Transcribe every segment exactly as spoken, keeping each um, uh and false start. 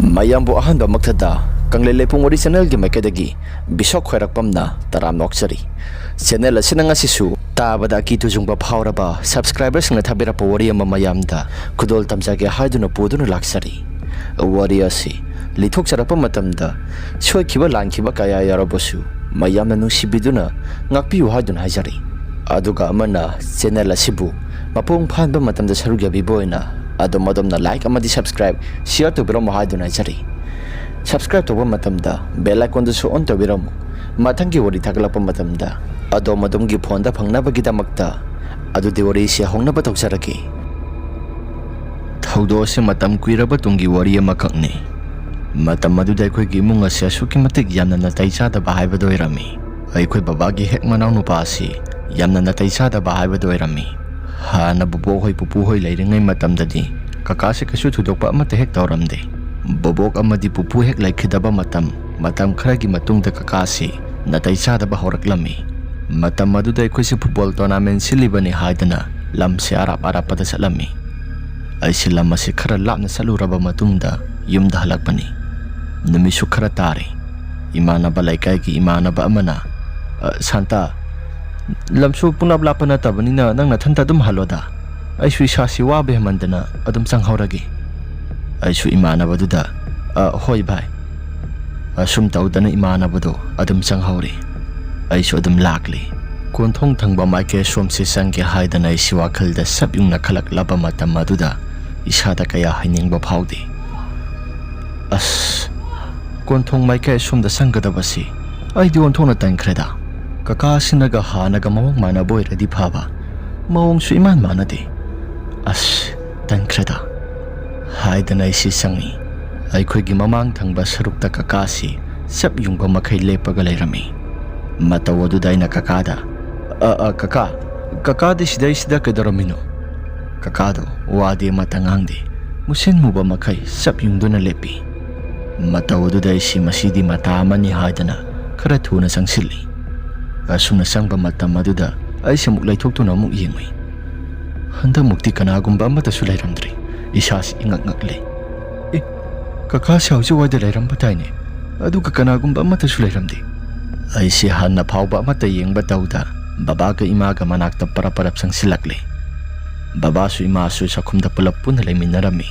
ꯃꯌꯥꯝꯕꯨ ꯑꯍꯥꯟꯕꯃꯛꯇꯗ ꯀꯪꯂꯩ ꯂꯩꯄꯨꯡ ꯋꯥꯔꯤ ꯆꯦꯅꯦꯜꯒꯤ ꯃꯥꯏꯀꯩꯗꯒꯤ ꯕꯤꯁꯣꯛ ꯈ꯭ꯋꯥꯏꯔꯥꯛꯄꯝꯅ ꯇꯔꯥꯝꯅ ꯑꯣꯛꯆꯔꯤ꯫ ꯆꯦꯅꯦꯜ ꯑꯁꯤꯅ ꯉꯁꯤꯁꯨ ꯇꯥꯕꯗ ꯑꯀꯤ ꯇꯨꯖꯨꯡꯕ ꯐꯥꯎꯔꯕ ꯁꯕꯁꯀ꯭ꯔꯥꯏꯕꯔꯁꯤꯡꯅ ꯊꯥꯕꯤꯔꯛꯄ ꯋꯥꯔꯤ ꯑꯃ ꯃꯌꯥꯝꯗ ꯈꯨꯗꯣꯜ ꯇꯝꯖꯒꯦ ꯍꯥꯏꯗꯨꯅ ꯄꯨꯗꯨꯅ ꯂꯥꯛꯆꯔꯤ꯫ ꯋꯥꯔꯤ ꯑꯁꯤ ꯂꯤꯊꯣꯛꯆꯔꯛꯄ ꯃꯇꯝꯗ ꯁꯣꯏꯈꯤꯕ ꯂꯥꯟꯈꯤꯕ ꯀꯌꯥ ꯌꯥꯎꯔꯕꯁꯨ ꯃꯌꯥꯝꯅ ꯅꯨꯡꯁꯤꯕꯤꯗꯨꯅ ꯉꯥꯛꯄꯤꯌꯨ ꯍꯥꯏꯗꯨꯅ ꯍꯥꯏꯖꯔꯤ꯫ ꯑꯗꯨꯒ ꯑꯃꯅ ꯆꯦꯅꯦꯜ ꯑꯁꯤꯕꯨ ꯃꯄꯨꯡ ꯐꯥꯍꯟꯕ ꯃꯇꯝꯗ ꯁꯔꯨꯛ ꯌꯥꯕꯤꯕ ꯑꯣꯏꯅ ꯑꯗꯣꯝ ꯑꯗꯣꯝꯅ ꯂꯥꯏꯛ ꯑꯃꯗꯤ ꯁꯕꯁꯀ꯭ꯔꯥꯏꯕ, ꯁꯤꯌꯔ ꯇꯧꯕꯤꯔꯝꯃꯨ ꯍꯥꯏꯗꯨꯅ ꯍꯥꯏꯖꯔꯤ꯫ ꯁꯕꯁꯀ꯭ꯔꯥꯏꯕ ꯇꯧꯕ ꯃꯇꯝꯗ ꯕꯦꯜ ꯑꯥꯏꯀꯣꯟꯗꯨꯁꯨ ꯑꯣꯟ ꯇꯧꯕꯤꯔꯝꯃꯨ꯫ ꯃꯊꯪꯒꯤ ꯋꯥꯔꯤ ꯊꯥꯒꯠꯂꯛꯄ ꯃꯇꯝꯗ ꯑꯗꯣꯝ ꯑꯗꯣꯝꯒꯤ ꯐꯣꯟꯗ ꯐꯪꯅꯕꯒꯤꯗꯃꯛꯇ꯫ ꯑꯗꯨꯗꯤ ꯋꯥꯔꯤꯁꯤ ꯍꯧꯅꯕ ꯇꯧꯖꯔꯒꯦ꯫ ꯊꯧꯗꯣꯛ ꯑꯁꯤ ꯃꯇꯝ ꯀꯨꯏꯔꯕ ꯇꯨꯡꯒꯤ ꯋꯥꯔꯤ ꯑꯃꯈꯛꯅꯤ꯫ ꯃꯇꯝ ꯑꯗꯨꯗ ꯑꯩꯈꯣꯏꯒꯤ ꯏꯃꯨꯡ ꯑꯁꯤ ꯑꯁꯨꯛꯀꯤ ꯃꯇꯤꯛ ꯌꯥꯝꯅ ꯅꯥꯇꯩ ꯆꯥꯗꯕ ꯍꯥꯏꯕꯗꯨ ꯑꯣꯏꯔꯝꯃꯤ꯫ ꯑꯩꯈꯣꯏ ꯕꯕꯥꯒꯤ ꯍꯦꯛ ꯃꯅꯥꯎ ꯅꯨꯄꯥ ꯑꯁꯤ ꯌꯥꯝꯅ ꯅꯥꯇꯩ ꯆꯥꯗꯕ ꯍꯥꯏꯕꯗꯨ ꯑꯣꯏꯔꯝꯃꯤ꯫ ꯍꯥꯟꯅ ꯕꯣꯕꯣꯛ ꯍꯣꯏ ꯄꯨꯄꯨ ꯍꯣꯏ ꯂꯩꯔꯤꯉꯩ ꯃꯇꯝꯗꯗꯤ ꯀꯀꯥꯁꯦ ꯀꯩꯁꯨ ꯊꯣꯏꯗꯣꯛꯄ ꯑꯃꯠꯇ ꯍꯦꯛ ꯇꯧꯔꯝꯗꯦ꯫ ꯕꯣꯕꯣꯛ ꯑꯃꯗꯤ ꯄꯨꯄꯨ ꯍꯦꯛ ꯂꯩꯈꯤꯗꯕ ꯃꯇꯝ, ꯃꯇꯝ ꯈꯔꯒꯤ ꯃꯇꯨꯡꯗ ꯀꯀꯥꯁꯤ ꯅꯥꯇꯩ ꯆꯥꯗꯕ ꯍꯧꯔꯛꯂꯝꯃꯤ꯫ ꯃꯇꯝ ꯑꯗꯨꯗ ꯑꯩꯈꯣꯏꯁꯦ ꯐꯨꯠꯕꯣꯜ ꯇꯣꯔꯅꯥꯃꯦꯟ ꯁꯤꯜꯂꯤꯕꯅꯤ ꯍꯥꯏꯗꯅ ꯂꯝꯁꯦ ꯑꯔꯥꯞ ꯑꯔꯥꯞꯄꯗ ꯆꯠꯂꯝꯃꯤ꯫ ꯑꯩꯁꯦ ꯂꯝ ꯑꯁꯤ ꯈꯔ ꯂꯥꯞꯅ ꯆꯠꯂꯨꯔꯕ ꯃꯇꯨꯡꯗ ꯌꯨꯝꯗ ꯍꯜꯂꯛꯄꯅꯤ꯫ ꯅꯨꯃꯤꯠꯁꯨ ꯈꯔ ꯇꯥꯔꯦ꯫ ꯏꯃꯥꯟꯅꯕ, ꯂꯩꯀꯥꯏꯒꯤ ꯏꯃꯥꯟꯅꯕ ꯑꯃꯅ, "ꯑ, ꯁꯥꯟꯇ, ꯂꯝꯁꯨ ꯄꯨꯡꯂꯥꯞ ꯂꯥꯞꯄ ꯅꯠꯇꯕꯅꯤꯅ ꯅꯪ ꯅꯊꯟꯇ ꯑꯗꯨꯝ ꯍꯜꯂꯣꯗ꯫ ꯑꯩꯁꯨ ꯏꯁꯥꯁꯤ ꯋꯥꯕ ꯍꯦꯟꯃꯟꯗꯅ ꯑꯗꯨꯝ ꯆꯪꯍꯧꯔꯒꯦ꯫" ꯑꯩꯁꯨ ꯏꯃꯥꯟꯅꯕꯗꯨꯗ, "ꯑ, ꯍꯣꯏ ꯚꯥꯏ꯫" ꯑꯁꯨꯝ ꯇꯧꯗꯅ ꯏꯃꯥꯟꯅꯕꯗꯣ ꯑꯗꯨꯝ ꯆꯪꯍꯧꯔꯦ꯫ ꯑꯩꯁꯨ ꯑꯗꯨꯝ ꯂꯥꯛꯂꯤ꯫ ꯀꯣꯟꯊꯣꯡ ꯊꯪꯕ ꯃꯥꯏꯀꯩ ꯑꯁꯣꯝꯁꯤ ꯆꯪꯒꯦ ꯍꯥꯏꯗꯅ ꯑꯩꯁꯤ ꯋꯥꯈꯜꯗ ꯁꯞ ꯌꯨꯡꯅ ꯈꯜꯂꯛꯂꯕ ꯃꯇꯝ ꯑꯗꯨꯗ ꯏꯁꯥꯗ ꯀꯌꯥ ꯍꯥꯏꯅꯤꯡꯕ ꯐꯥꯎꯗꯦ꯫ ꯑꯁ, ꯀꯣꯟꯊꯣꯡ ꯃꯥꯏꯀꯩ ꯑꯁꯣꯝꯗ ꯆꯪꯒꯗꯕꯁꯤ ꯑꯩꯗꯤ ꯑꯣꯟꯊꯣꯛꯅ ꯇꯟꯈ꯭ꯔꯦꯗ꯫ ꯀꯀꯥ ꯑꯁꯤꯅꯒ ꯍꯥꯟꯅꯒ ꯃꯑꯣꯡ ꯃꯥꯟꯅꯕ ꯑꯣꯏꯔꯗꯤ ꯐꯕ꯫ ꯃꯑꯣꯡꯁꯨ ꯏꯃꯥꯟ ꯃꯥꯟꯅꯗꯦ꯫ ꯑꯁ, ꯇꯟꯈ꯭ꯔꯦꯗ꯫ ꯍꯥꯏꯗꯅ ꯑꯩꯁꯤ ꯆꯪꯉꯤ꯫ ꯑꯩꯈꯣꯏꯒꯤ ꯃꯃꯥꯡ ꯊꯪꯕ ꯁꯔꯨꯛꯇ ꯀꯀꯥꯁꯤ ꯆꯞ ꯌꯨꯡꯕ ꯃꯈꯩ ꯂꯦꯞꯄꯒ ꯂꯩꯔꯝꯃꯤ꯫ ꯃꯇꯧ ꯑꯗꯨꯗ ꯑꯩꯅ ꯀꯀꯥꯗ, "ꯑ, ꯑ, ꯀꯀꯥ, ꯀꯀꯥꯗꯤ ꯁꯤꯗꯩꯁꯤꯗ ꯀꯩꯗꯧꯔꯝꯃꯤꯅꯣ?" ꯀꯀꯥꯗꯣ ꯋꯥꯗꯤ ꯑꯃꯠꯇ ꯉꯥꯡꯗꯦ꯫ ꯃꯨꯁꯤꯟ ꯃꯨꯕ ꯃꯈꯩ ꯆꯞ ꯌꯨꯡꯗꯨꯅ ꯂꯦꯞꯄꯤ꯫ ꯃꯇꯧ ꯑꯗꯨꯗ ꯑꯩꯁꯤ ꯃꯁꯤꯗꯤ ꯃꯇꯥ ꯑꯃꯅꯤ ꯍꯥꯏꯗꯅ ꯈꯔ ꯊꯨꯅ ꯆꯪꯁꯤꯜꯂꯤ꯫ ꯑꯁꯨꯝꯅ ꯆꯪꯕ ꯃꯇꯝ ꯑꯗꯨꯗ ꯑꯩꯁꯤ ꯑꯃꯨꯛ ꯂꯩꯊꯣꯛꯇꯨꯅ ꯑꯃꯨꯛ ꯌꯦꯡꯉꯨꯏ꯫ ꯍꯟꯗꯛꯃꯨꯛꯇꯤ ꯀꯅꯥꯒꯨꯝꯕ ꯑꯃꯠꯇꯁꯨ ꯂꯩꯔꯝꯗ꯭ꯔꯤ꯫ ꯏꯁꯥꯁꯤ ꯏꯉꯛ ꯉꯛꯂꯦ꯫ "ꯑꯦ, "ꯀꯀꯥꯁꯦ ꯍꯧꯖꯤꯛ ꯋꯥꯏꯗ ꯂꯩꯔꯝꯕ ꯇꯥꯏꯅꯦ, ꯑꯗꯨꯒ ꯀꯅꯥꯒꯨꯝꯕ ꯑꯃꯠꯇꯁꯨ ꯂꯩꯔꯝꯗꯦ"꯫ ꯑꯩꯁꯦ ꯍꯟꯅ ꯐꯥꯎꯕ ꯑꯃꯠꯇ ꯌꯦꯡꯕ ꯇꯧꯗ ꯕꯕꯥꯒ ꯏꯃꯥꯒ ꯃꯅꯥꯛꯇ ꯄꯔꯞ ꯄꯔꯞ ꯆꯪꯁꯤꯜꯂꯛꯂꯦ꯫ ꯕꯕꯥꯁꯨ ꯏꯃꯥꯁꯨ ꯆꯥꯛꯈꯨꯝꯗ ꯄꯨꯂꯞ ꯄꯨꯟꯅ ꯂꯩꯃꯤꯟꯅꯔꯝꯃꯤ꯫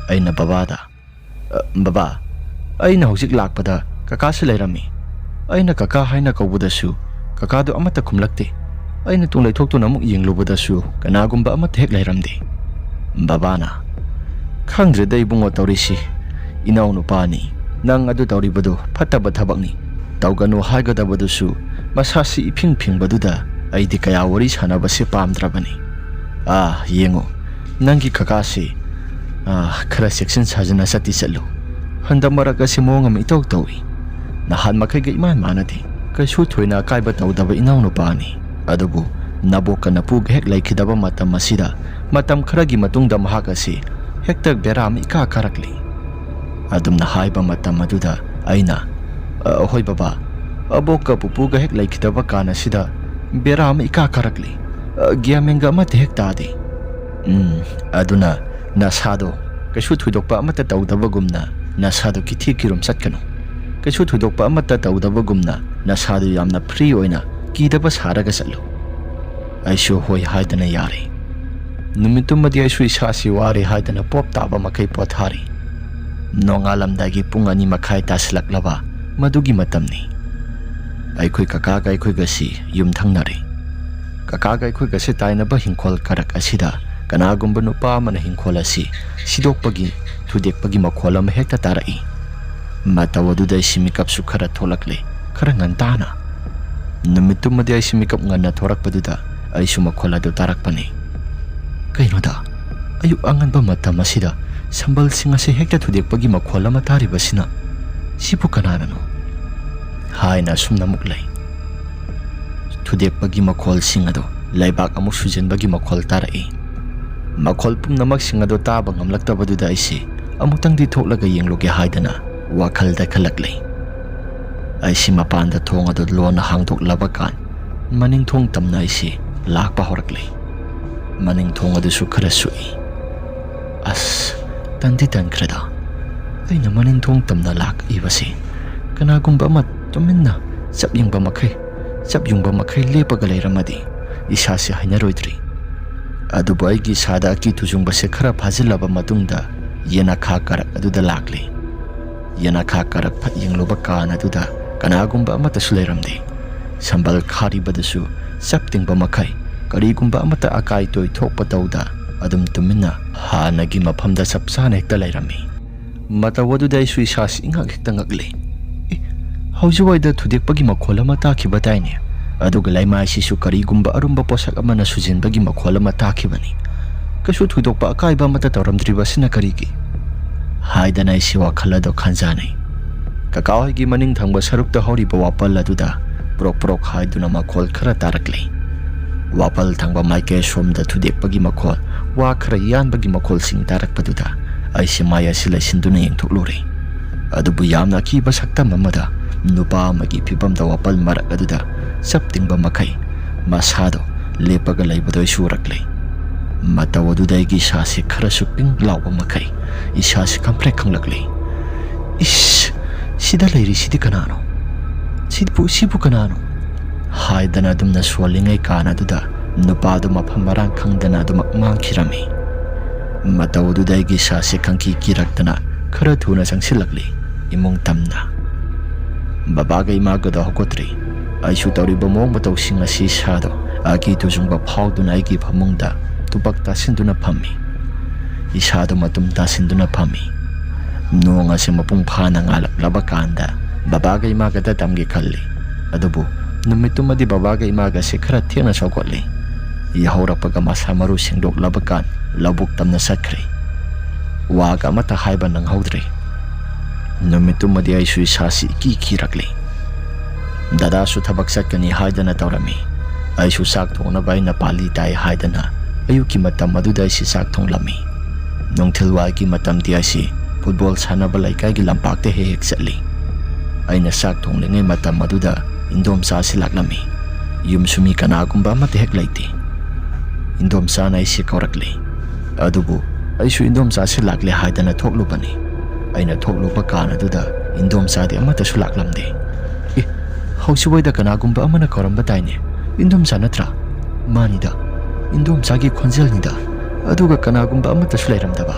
ꯑꯩꯅ ꯕꯕꯥꯗ, "ꯑ, ꯕꯕꯥ, ꯑꯩꯅ ꯍꯧꯖꯤꯛ ꯂꯥꯛꯄꯗ ꯀꯀꯥꯁꯨ ꯂꯩꯔꯝꯃꯤ꯫ ꯑꯩꯅ ꯀꯀꯥ ꯍꯥꯏꯅ ꯀꯧꯕꯗꯁꯨ ꯀꯀꯥꯗꯨ ꯑꯃꯠꯇ ꯈꯨꯝꯂꯛꯇꯦ꯫ ꯑꯩꯅ ꯇꯨꯡ ꯂꯩꯊꯣꯛꯇꯨꯅ ꯑꯃꯨꯛ ꯌꯦꯡꯂꯨꯕꯗꯁꯨ ꯀꯅꯥꯒꯨꯝꯕ ꯑꯃꯠꯇ ꯍꯦꯛ ꯂꯩꯔꯝꯗꯦ"꯫ ꯕꯕꯥꯅ, "ꯈꯪꯗ꯭ꯔꯦꯗ ꯏꯕꯨꯡꯉꯣ ꯇꯧꯔꯤꯁꯤ꯫ ꯏꯅꯥꯎꯅꯨꯄꯥꯅꯤ, ꯅꯪ ꯑꯗꯨ ꯇꯧꯔꯤꯕꯗꯨ ꯐꯠꯇꯕ ꯊꯕꯛꯅꯤ꯫ ꯇꯧꯒꯅꯨ ꯍꯥꯏꯒꯗꯕꯗꯨꯁꯨ ꯃꯁꯥꯁꯤ ꯏꯐꯤꯡ ꯐꯤꯡꯕꯗꯨꯗ ꯑꯩꯗꯤ ꯀꯌꯥ ꯋꯥꯔꯤ ꯁꯥꯟꯅꯕꯁꯦ ꯄꯥꯝꯗ꯭ꯔꯕꯅꯤ꯫ ꯑꯥ, ꯌꯦꯡꯉꯨ, ꯅꯪꯒꯤ ꯀꯀꯥꯁꯤ, ꯑꯥ, ꯈꯔ ꯆꯦꯛꯁꯤꯟ ꯁꯥꯖꯤꯟꯅ ꯆꯠꯇꯤ ꯆꯠꯂꯨ꯫ ꯍꯟꯗꯛ ꯃꯔꯛ ꯑꯁꯤ ꯃꯑꯣꯡ ꯑꯃ ꯏꯇꯧ ꯇꯧꯏ꯫ ꯅꯍꯥꯟ ꯃꯈꯩꯒ ꯏꯃꯥꯟ ꯃꯥꯟꯅꯗꯦ꯫ ꯀꯩꯁꯨ ꯊꯣꯏꯅ ꯑꯀꯥꯏꯕ ꯇꯧꯗꯕ ꯏꯅꯥꯎꯅꯨꯄꯥꯅꯤ꯫ ꯑꯗꯨꯕꯨ ꯅꯕꯣꯛꯀ ꯅꯄꯨꯒ ꯍꯦꯛ ꯂꯩꯈꯤꯗꯕ ꯃꯇꯝ ꯑꯁꯤꯗ ꯃꯇꯝ ꯈꯔꯒꯤ ꯃꯇꯨꯡꯗ ꯃꯍꯥꯛ ꯑꯁꯤ ꯍꯦꯛꯇ ꯕꯦꯔꯥ ꯑꯃ ꯏꯀꯥ ꯀꯥꯔꯛꯂꯤ"꯫ ꯑꯗꯨꯝꯅ ꯍꯥꯏꯕ ꯃꯇꯝ ꯑꯗꯨꯗ ꯑꯩꯅ, "ꯑ, ꯍꯣꯏ ꯕꯕꯥ, ꯑꯕꯣꯛꯀ ꯄꯨꯄꯨꯒ ꯍꯦꯛ ꯂꯩꯈꯤꯗꯕ ꯀꯥꯟ ꯑꯁꯤꯗ ꯕꯦꯔꯥ ꯑꯃ ꯏꯀꯥ ꯀꯥꯔꯛꯂꯤ꯫ ꯑ, ꯒ꯭ꯌꯥꯟ ꯃꯦꯟꯒ ꯑꯃꯠꯇ ꯍꯦꯛ ꯇꯥꯗꯦ"꯫ "ꯎꯝ, ꯑꯗꯨꯅ ꯅꯁꯥꯗꯣ ꯀꯩꯁꯨ ꯊꯣꯏꯗꯣꯛꯄ ꯑꯃꯠꯇ ꯇꯧꯗꯕꯒꯨꯝꯅ ꯅꯁꯥꯗꯣ ꯀꯤꯊꯤ ꯀꯤꯔꯨꯝ ꯆꯠꯀꯅꯨ꯫ ꯀꯩꯁꯨ ꯊꯣꯏꯗꯣꯛꯄ ꯑꯃꯠꯇ ꯇꯧꯗꯕꯒꯨꯝꯅ ꯅꯁꯥꯗꯣ ꯌꯥꯝꯅ ꯐ꯭ꯔꯤ ꯑꯣꯏꯅ ꯀꯤꯗꯕ ꯁꯥꯔꯒ ꯆꯠꯂꯨ"꯫ ꯑꯩꯁꯨ ꯍꯣꯏ ꯍꯥꯏꯗꯅ ꯌꯥꯔꯦ꯫ ꯅꯨꯃꯤꯠꯇꯨꯃꯗꯤ ꯑꯩꯁꯨ ꯏꯁꯥꯁꯤ ꯋꯥꯔꯦ ꯍꯥꯏꯗꯅ ꯄꯣꯞ ꯇꯥꯕ ꯃꯈꯩ ꯄꯣꯊꯥꯔꯤ꯫ ꯅꯣꯡꯉꯥꯜꯂꯝꯗꯥꯏꯒꯤ ꯄꯨꯡ ꯑꯅꯤ ꯃꯈꯥꯏ ꯇꯥꯁꯤꯜꯂꯛꯂꯕ ꯃꯗꯨꯒꯤ ꯃꯇꯝꯅꯤ꯫ ꯑꯩꯈꯣꯏ ꯀꯀꯥꯒ ꯑꯩꯈꯣꯏꯒꯁꯤ ꯌꯨꯝꯊꯪꯅꯔꯦ꯫ ꯀꯀꯥꯒ ꯑꯩꯈꯣꯏꯒꯁꯤ ꯇꯥꯏꯅꯕ ꯍꯤꯡꯈꯣꯜ ꯀꯥꯔꯛ ꯑꯁꯤꯗ ꯀꯅꯥꯒꯨꯝꯕ ꯅꯨꯄꯥ ꯑꯃꯅ ꯍꯤꯡꯈꯣꯜ ꯑꯁꯤ ꯁꯤꯗꯣꯛꯄꯒꯤ, ꯊꯨꯗꯦꯛꯄꯒꯤ ꯃꯈꯣꯜ ꯑꯃ ꯍꯦꯛꯇ ꯇꯥꯔꯛꯏ꯫ ꯃꯇꯧ ꯑꯗꯨꯗ ꯑꯩꯁꯤ ꯃꯤꯀꯞꯁꯨ ꯈꯔ ꯊꯣꯛꯂꯛꯂꯦ, ꯈꯔ ꯉꯟꯇꯥꯅ꯫ ꯅꯨꯃꯤꯠꯇꯨꯃꯗꯤ ꯑꯩꯁꯤ ꯃꯤꯀꯞ ꯉꯟꯅ ꯊꯣꯔꯛꯄꯗꯨꯗ ꯑꯩꯁꯨ ꯃꯈꯣꯜ ꯑꯗꯨ ꯇꯥꯔꯛꯄꯅꯤ꯫ "ꯀꯩꯅꯣꯗ, ꯑꯌꯨꯛ ꯑꯉꯟꯕ ꯃꯇꯝ ꯑꯁꯤꯗ ꯁꯝꯕꯜꯁꯤꯡ ꯑꯁꯤ ꯍꯦꯛꯇ ꯊꯨꯗꯦꯛꯄꯒꯤ ꯃꯈꯣꯜ ꯑꯃ ꯇꯥꯔꯤꯕꯁꯤꯅ? ꯁꯤꯕꯨ ꯀꯅꯥꯅꯅꯣ?" ꯍꯥꯏꯅ ꯑꯁꯨꯝꯅ ꯑꯃꯨꯛ ꯂꯩ꯫ ꯊꯨꯗꯦꯛꯄꯒꯤ ꯃꯈꯣꯜꯁꯤꯡ ꯑꯗꯨ ꯂꯩꯕꯥꯛ ꯑꯃꯨꯛ ꯁꯨꯖꯤꯟꯕꯒꯤ ꯃꯈꯣꯜ ꯇꯥꯔꯛꯏ꯫ ꯃꯈꯣꯜ ꯄꯨꯝꯅꯃꯛꯁꯤꯡ ꯑꯗꯨ ꯇꯥꯕ ꯉꯝꯂꯛꯇꯕꯗꯨꯗ ꯑꯩꯁꯤ ꯑꯃꯨꯛꯇꯪꯗꯤ ꯊꯣꯛꯂꯒ ꯌꯦꯡꯂꯨꯒꯦ ꯍꯥꯏꯗꯅ ꯋꯥꯈꯜꯗ ꯈꯜꯂꯛꯂꯤ꯫ ꯑꯩꯁꯤ ꯃꯄꯥꯟꯗ ꯊꯣꯡ ꯑꯗꯨ ꯂꯣꯟꯅ ꯍꯥꯡꯗꯣꯛꯂꯕ ꯀꯥꯟ ꯃꯅꯤꯡ ꯊꯣꯡ ꯇꯝꯅ ꯑꯩꯁꯤ ꯂꯥꯛꯄ ꯍꯧꯔꯛꯂꯤ꯫ ꯃꯅꯤꯡ ꯊꯣꯡ ꯑꯗꯨꯁꯨ ꯈꯔ ꯁꯨꯛꯏ꯫ ꯑꯁ, ꯇꯟꯗꯤ ꯇꯟꯈ꯭ꯔꯦꯗ꯫ ꯑꯩꯅ ꯃꯅꯤꯡ ꯊꯣꯡ ꯇꯝꯅ ꯂꯥꯛꯏꯕꯁꯤ ꯀꯅꯥꯒꯨꯝꯕ ꯑꯃ ꯇꯨꯃꯤꯟꯅ ꯆꯞ ꯌꯨꯡꯕ ꯃꯈꯩ, ꯆꯞ ꯌꯨꯡꯕ ꯃꯈꯩ ꯂꯦꯞꯄꯒ ꯂꯩꯔꯝꯃꯗꯤ ꯏꯁꯥꯁꯤ ꯍꯩꯅꯔꯣꯏꯗ꯭ꯔꯤ꯫ ꯑꯗꯨꯕꯨ ꯑꯩꯒꯤ ꯏꯁꯥꯗ ꯑꯀꯤ ꯇꯨꯖꯨꯡꯕꯁꯦ ꯈꯔ ꯐꯥꯖꯤꯜꯂꯕ ꯃꯇꯨꯡꯗ ꯌꯦꯅꯈꯥ ꯀꯥꯔꯛ ꯑꯗꯨꯗ ꯂꯥꯛꯂꯤ꯫ ꯌꯦꯅꯈꯥ ꯀꯥꯔꯛ ꯐꯠ ꯌꯦꯡꯂꯨꯕ ꯀꯥꯟ ꯑꯗꯨꯗ ꯀꯅꯥꯒꯨꯝꯕ ꯑꯃꯠꯇꯁꯨ ꯂꯩꯔꯝꯗꯦ꯫ ꯁꯝꯕꯜ ꯈꯥꯔꯤꯕꯗꯨꯁꯨ ꯆꯞ ꯇꯤꯡꯕ ꯃꯈꯩ ꯀꯔꯤꯒꯨꯝꯕ ꯑꯃꯠꯇ ꯑꯀꯥꯏ ꯇꯣꯏ ꯊꯣꯛꯄ ꯇꯧꯗ ꯑꯗꯨꯝ ꯇꯨꯃꯤꯟꯅ ꯍꯥꯟꯅꯒꯤ ꯃꯐꯝꯗ ꯆꯞ ꯆꯥꯅ ꯍꯦꯛꯇ ꯂꯩꯔꯝꯃꯤ꯫ ꯃꯇꯧ ꯑꯗꯨꯗ ꯑꯩꯁꯨ ꯏꯁꯥꯁꯤ ꯏꯉꯛ ꯍꯦꯛꯇ ꯉꯛꯂꯤ꯫ "ꯑꯦ, ꯍꯧꯖꯤꯛꯋꯥꯏꯗ ꯊꯨꯗꯦꯛꯄꯒꯤ ꯃꯈꯣꯜ ꯑꯃ ꯇꯥꯈꯤꯕ ꯇꯥꯏꯅꯦ꯫ ꯑꯗꯨꯒ ꯂꯩꯃꯥꯏꯁꯤꯁꯨ ꯀꯔꯤꯒꯨꯝꯕ ꯑꯔꯨꯝꯕ ꯄꯣꯠꯁꯛ ꯑꯃꯅ ꯁꯨꯖꯤꯟꯕꯒꯤ ꯃꯈꯣꯜ ꯑꯃ ꯇꯥꯈꯤꯕꯅꯤ꯫ ꯀꯩꯁꯨ ꯊꯣꯏꯗꯣꯛꯄ ꯑꯀꯥꯏꯕ ꯑꯃꯠꯇ ꯇꯧꯔꯝꯗ꯭ꯔꯤꯕꯁꯤꯅ ꯀꯔꯤꯒꯤ?" ꯍꯥꯏꯗꯅ ꯑꯩꯁꯤ ꯋꯥꯈꯜ ꯑꯗꯨ ꯈꯟꯖꯥꯅꯩ꯫ ꯀꯀꯥ ꯍꯣꯏꯒꯤ ꯃꯅꯤꯡ ꯊꯪꯕ ꯁꯔꯨꯛꯇ ꯍꯧꯔꯤꯕ ꯋꯥꯄꯜ ꯑꯗꯨꯗ ꯄ꯭ꯔꯣꯛ ꯄ꯭ꯔꯣꯛ ꯍꯥꯏꯗꯨꯅ ꯃꯈꯣꯜ ꯈꯔ ꯇꯥꯔꯛꯂꯤ꯫ ꯋꯥꯄꯜ ꯊꯪꯕ ꯃꯥꯏꯀꯩ ꯁꯣꯝꯗ ꯊꯨꯗꯦꯛꯄꯒꯤ ꯃꯈꯣꯜ, ꯋꯥ ꯈꯔ ꯌꯥꯟꯕꯒꯤ ꯃꯈꯣꯜꯁꯤꯡ ꯇꯥꯔꯛꯄꯗꯨꯗ ꯑꯩꯁꯤ ꯃꯥꯏ ꯑꯁꯤ ꯂꯩꯁꯤꯟꯗꯨꯅ ꯌꯦꯡꯊꯣꯛꯂꯨꯔꯦ꯫ ꯑꯗꯨꯕꯨ ꯌꯥꯝꯅ ꯑꯀꯤꯕ ꯁꯛꯇꯝ ꯑꯃꯗ ꯅꯨꯄꯥ ꯑꯃꯒꯤ ꯐꯤꯕꯝꯗ ꯋꯥꯄꯜ ꯃꯔꯛ ꯑꯗꯨꯗ ꯆꯞ ꯇꯤꯡꯕ ꯃꯈꯩ ꯃꯁꯥꯗꯣ ꯂꯦꯞꯄꯒ ꯂꯩꯕꯗꯣ ꯑꯩꯁꯨ ꯎꯔꯛꯂꯦ꯫ ꯃꯇꯧ ꯑꯗꯨꯗ ꯑꯩꯒꯤ ꯏꯁꯥꯁꯤ ꯈꯔꯁꯨ ꯄꯤꯡ ꯂꯥꯎꯕ ꯃꯈꯩ ꯏꯁꯥꯁꯤ ꯈꯪꯄ꯭ꯔꯦꯛ ꯈꯪꯂꯛꯂꯦ꯫ "ꯏꯁ, ꯁꯤꯗ ꯂꯩꯔꯤꯁꯤꯗꯤ ꯀꯅꯥꯅꯣ? ꯁꯤꯕꯨ, ꯁꯤꯕꯨ ꯀꯅꯥꯅꯣ?" ꯍꯥꯏꯗꯅ ꯑꯗꯨꯝꯅ ꯁꯣꯜꯂꯤꯉꯩ ꯀꯥꯟ ꯑꯗꯨꯗ ꯅꯨꯄꯥꯗꯨ ꯃꯐꯝ ꯃꯔꯥꯡ ꯈꯪꯗꯅ ꯑꯗꯨꯃꯛ ꯃꯥꯡꯈꯤꯔꯝꯃꯤ꯫ ꯃꯇꯧ ꯑꯗꯨꯗ ꯑꯩꯒꯤ ꯏꯁꯥꯁꯤ ꯈꯪꯀꯤ ꯀꯤꯔꯛꯇꯅ ꯈꯔ ꯊꯨꯅ ꯆꯪꯁꯤꯜꯂꯛꯂꯤ ꯏꯃꯨꯡ ꯇꯝꯅ꯫ ꯕꯕꯥꯒ ꯏꯃꯥꯒꯗꯣ ꯍꯧꯒꯠꯇ꯭ꯔꯤ꯫ ꯑꯩꯁꯨ ꯇꯧꯔꯤꯕ ꯃꯑꯣꯡ ꯃꯇꯧꯁꯤꯡ ꯑꯁꯤ ꯏꯁꯥꯗꯣ ꯑꯀꯤ ꯇꯨꯖꯨꯡꯕ ꯐꯥꯎꯗꯨꯅ ꯑꯩꯒꯤ ꯐꯃꯨꯡꯗ ꯇꯨꯄꯛ ꯇꯥꯁꯤꯟꯗꯨꯅ ꯐꯝꯃꯤ꯫ ꯏꯁꯥꯗꯣ ꯃꯇꯨꯝ ꯇꯥꯁꯤꯟꯗꯨꯅ ꯐꯝꯃꯤ꯫ ꯅꯣꯡ ꯑꯁꯤ ꯃꯄꯨꯡ ꯐꯥꯅ ꯉꯥꯜꯂꯛꯂꯕ ꯀꯥꯟꯗ ꯕꯕꯥꯒ ꯏꯃꯥꯒꯗ ꯇꯝꯒꯦ ꯈꯜꯂꯤ꯫ ꯑꯗꯨꯕꯨ ꯅꯨꯃꯤꯠꯇꯨꯃꯗꯤ ꯕꯕꯥꯒ ꯏꯃꯥꯒꯁꯦ ꯈꯔ ꯊꯦꯡꯅ ꯁꯧꯒꯠꯂꯤ꯫ ꯌꯥꯍꯧꯔꯛꯄꯒ ꯃꯁꯥ ꯃꯔꯨ ꯁꯦꯡꯗꯣꯛꯂꯕ ꯀꯥꯟ ꯂꯧꯕꯨꯛ ꯇꯝꯅ ꯆꯠꯈ꯭ꯔꯦ꯫ ꯋꯥꯒ ꯑꯃꯠꯇ ꯍꯥꯏꯕ ꯅꯪꯍꯧꯗ꯭ꯔꯦ꯫ ꯅꯨꯃꯤꯠꯇꯨꯃꯗꯤ ꯑꯩꯁꯨ ꯏꯁꯥꯁꯤ ꯏꯀꯤ ꯀꯤꯔꯛꯂꯤ꯫ ꯗꯗꯥꯁꯨ ꯊꯕꯛ ꯆꯠꯀꯅꯤ ꯍꯥꯏꯗꯅ ꯇꯧꯔꯝꯃꯤ꯫ ꯑꯩꯁꯨ ꯆꯥꯛ ꯊꯣꯡꯅꯕ ꯑꯩꯅ ꯄꯥꯂꯤ ꯇꯥꯏ ꯍꯥꯏꯗꯅ ꯑꯌꯨꯛꯀꯤ ꯃꯇꯝ ꯑꯗꯨꯗ ꯑꯩꯁꯤ ꯆꯥꯛ ꯊꯣꯡꯂꯝꯃꯤ꯫ ꯅꯨꯡꯊꯤꯜꯋꯥꯏꯒꯤ ꯃꯇꯝꯗꯤ ꯑꯩꯁꯤ ꯐꯨꯠꯕꯣꯜ ꯁꯥꯟꯅꯕ ꯂꯩꯀꯥꯏꯒꯤ ꯂꯝꯄꯥꯛꯇ ꯍꯦꯛ ꯍꯦꯛ ꯆꯠꯂꯤ꯫ ꯑꯩꯅ ꯆꯥꯛ ꯊꯣꯡꯂꯤꯉꯩ ꯃꯇꯝ ꯑꯗꯨꯗ ꯏꯟꯗꯣꯝꯆꯥꯁꯤ ꯂꯥꯛꯂꯝꯃꯤ꯫ ꯌꯨꯝꯁꯨ ꯃꯤ ꯀꯅꯥꯒꯨꯝꯕ ꯑꯃꯠꯇ ꯍꯦꯛ ꯂꯩꯇꯦ꯫ ꯏꯟꯗꯣꯝꯆꯥꯅ ꯑꯩꯁꯤ ꯀꯧꯔꯛꯂꯤ꯫ ꯑꯗꯨꯕꯨ ꯑꯩꯁꯨ ꯏꯟꯗꯣꯝꯆꯥꯁꯤ ꯂꯥꯛꯂꯦ ꯍꯥꯏꯗꯅ ꯊꯣꯛꯂꯨꯕꯅꯤ꯫ ꯑꯩꯅ ꯊꯣꯛꯂꯨꯕ ꯀꯥꯟ ꯑꯗꯨꯗ ꯏꯟꯗꯣꯝꯆꯥꯗꯤ ꯑꯃꯠꯇꯁꯨ ꯂꯥꯛꯂꯝꯗꯦ꯫ "ꯑꯦ, ꯍꯧꯖꯤꯛꯋꯥꯏꯗ ꯀꯅꯥꯒꯨꯝꯕ ꯑꯃꯅ ꯀꯧꯔꯝꯕ ꯇꯥꯏꯅꯦ꯫ ꯏꯟꯗꯣꯝꯆꯥ ꯅꯠꯇ꯭ꯔꯥ?" "ꯃꯥꯅꯤꯗ, ꯏꯟꯗꯣꯝꯆꯥꯒꯤ ꯈꯣꯟꯖꯦꯜꯅꯤꯗ꯫ ꯑꯗꯨꯒ ꯀꯅꯥꯒꯨꯝꯕ ꯑꯃꯠꯇꯁꯨ ꯂꯩꯔꯝꯗꯕ"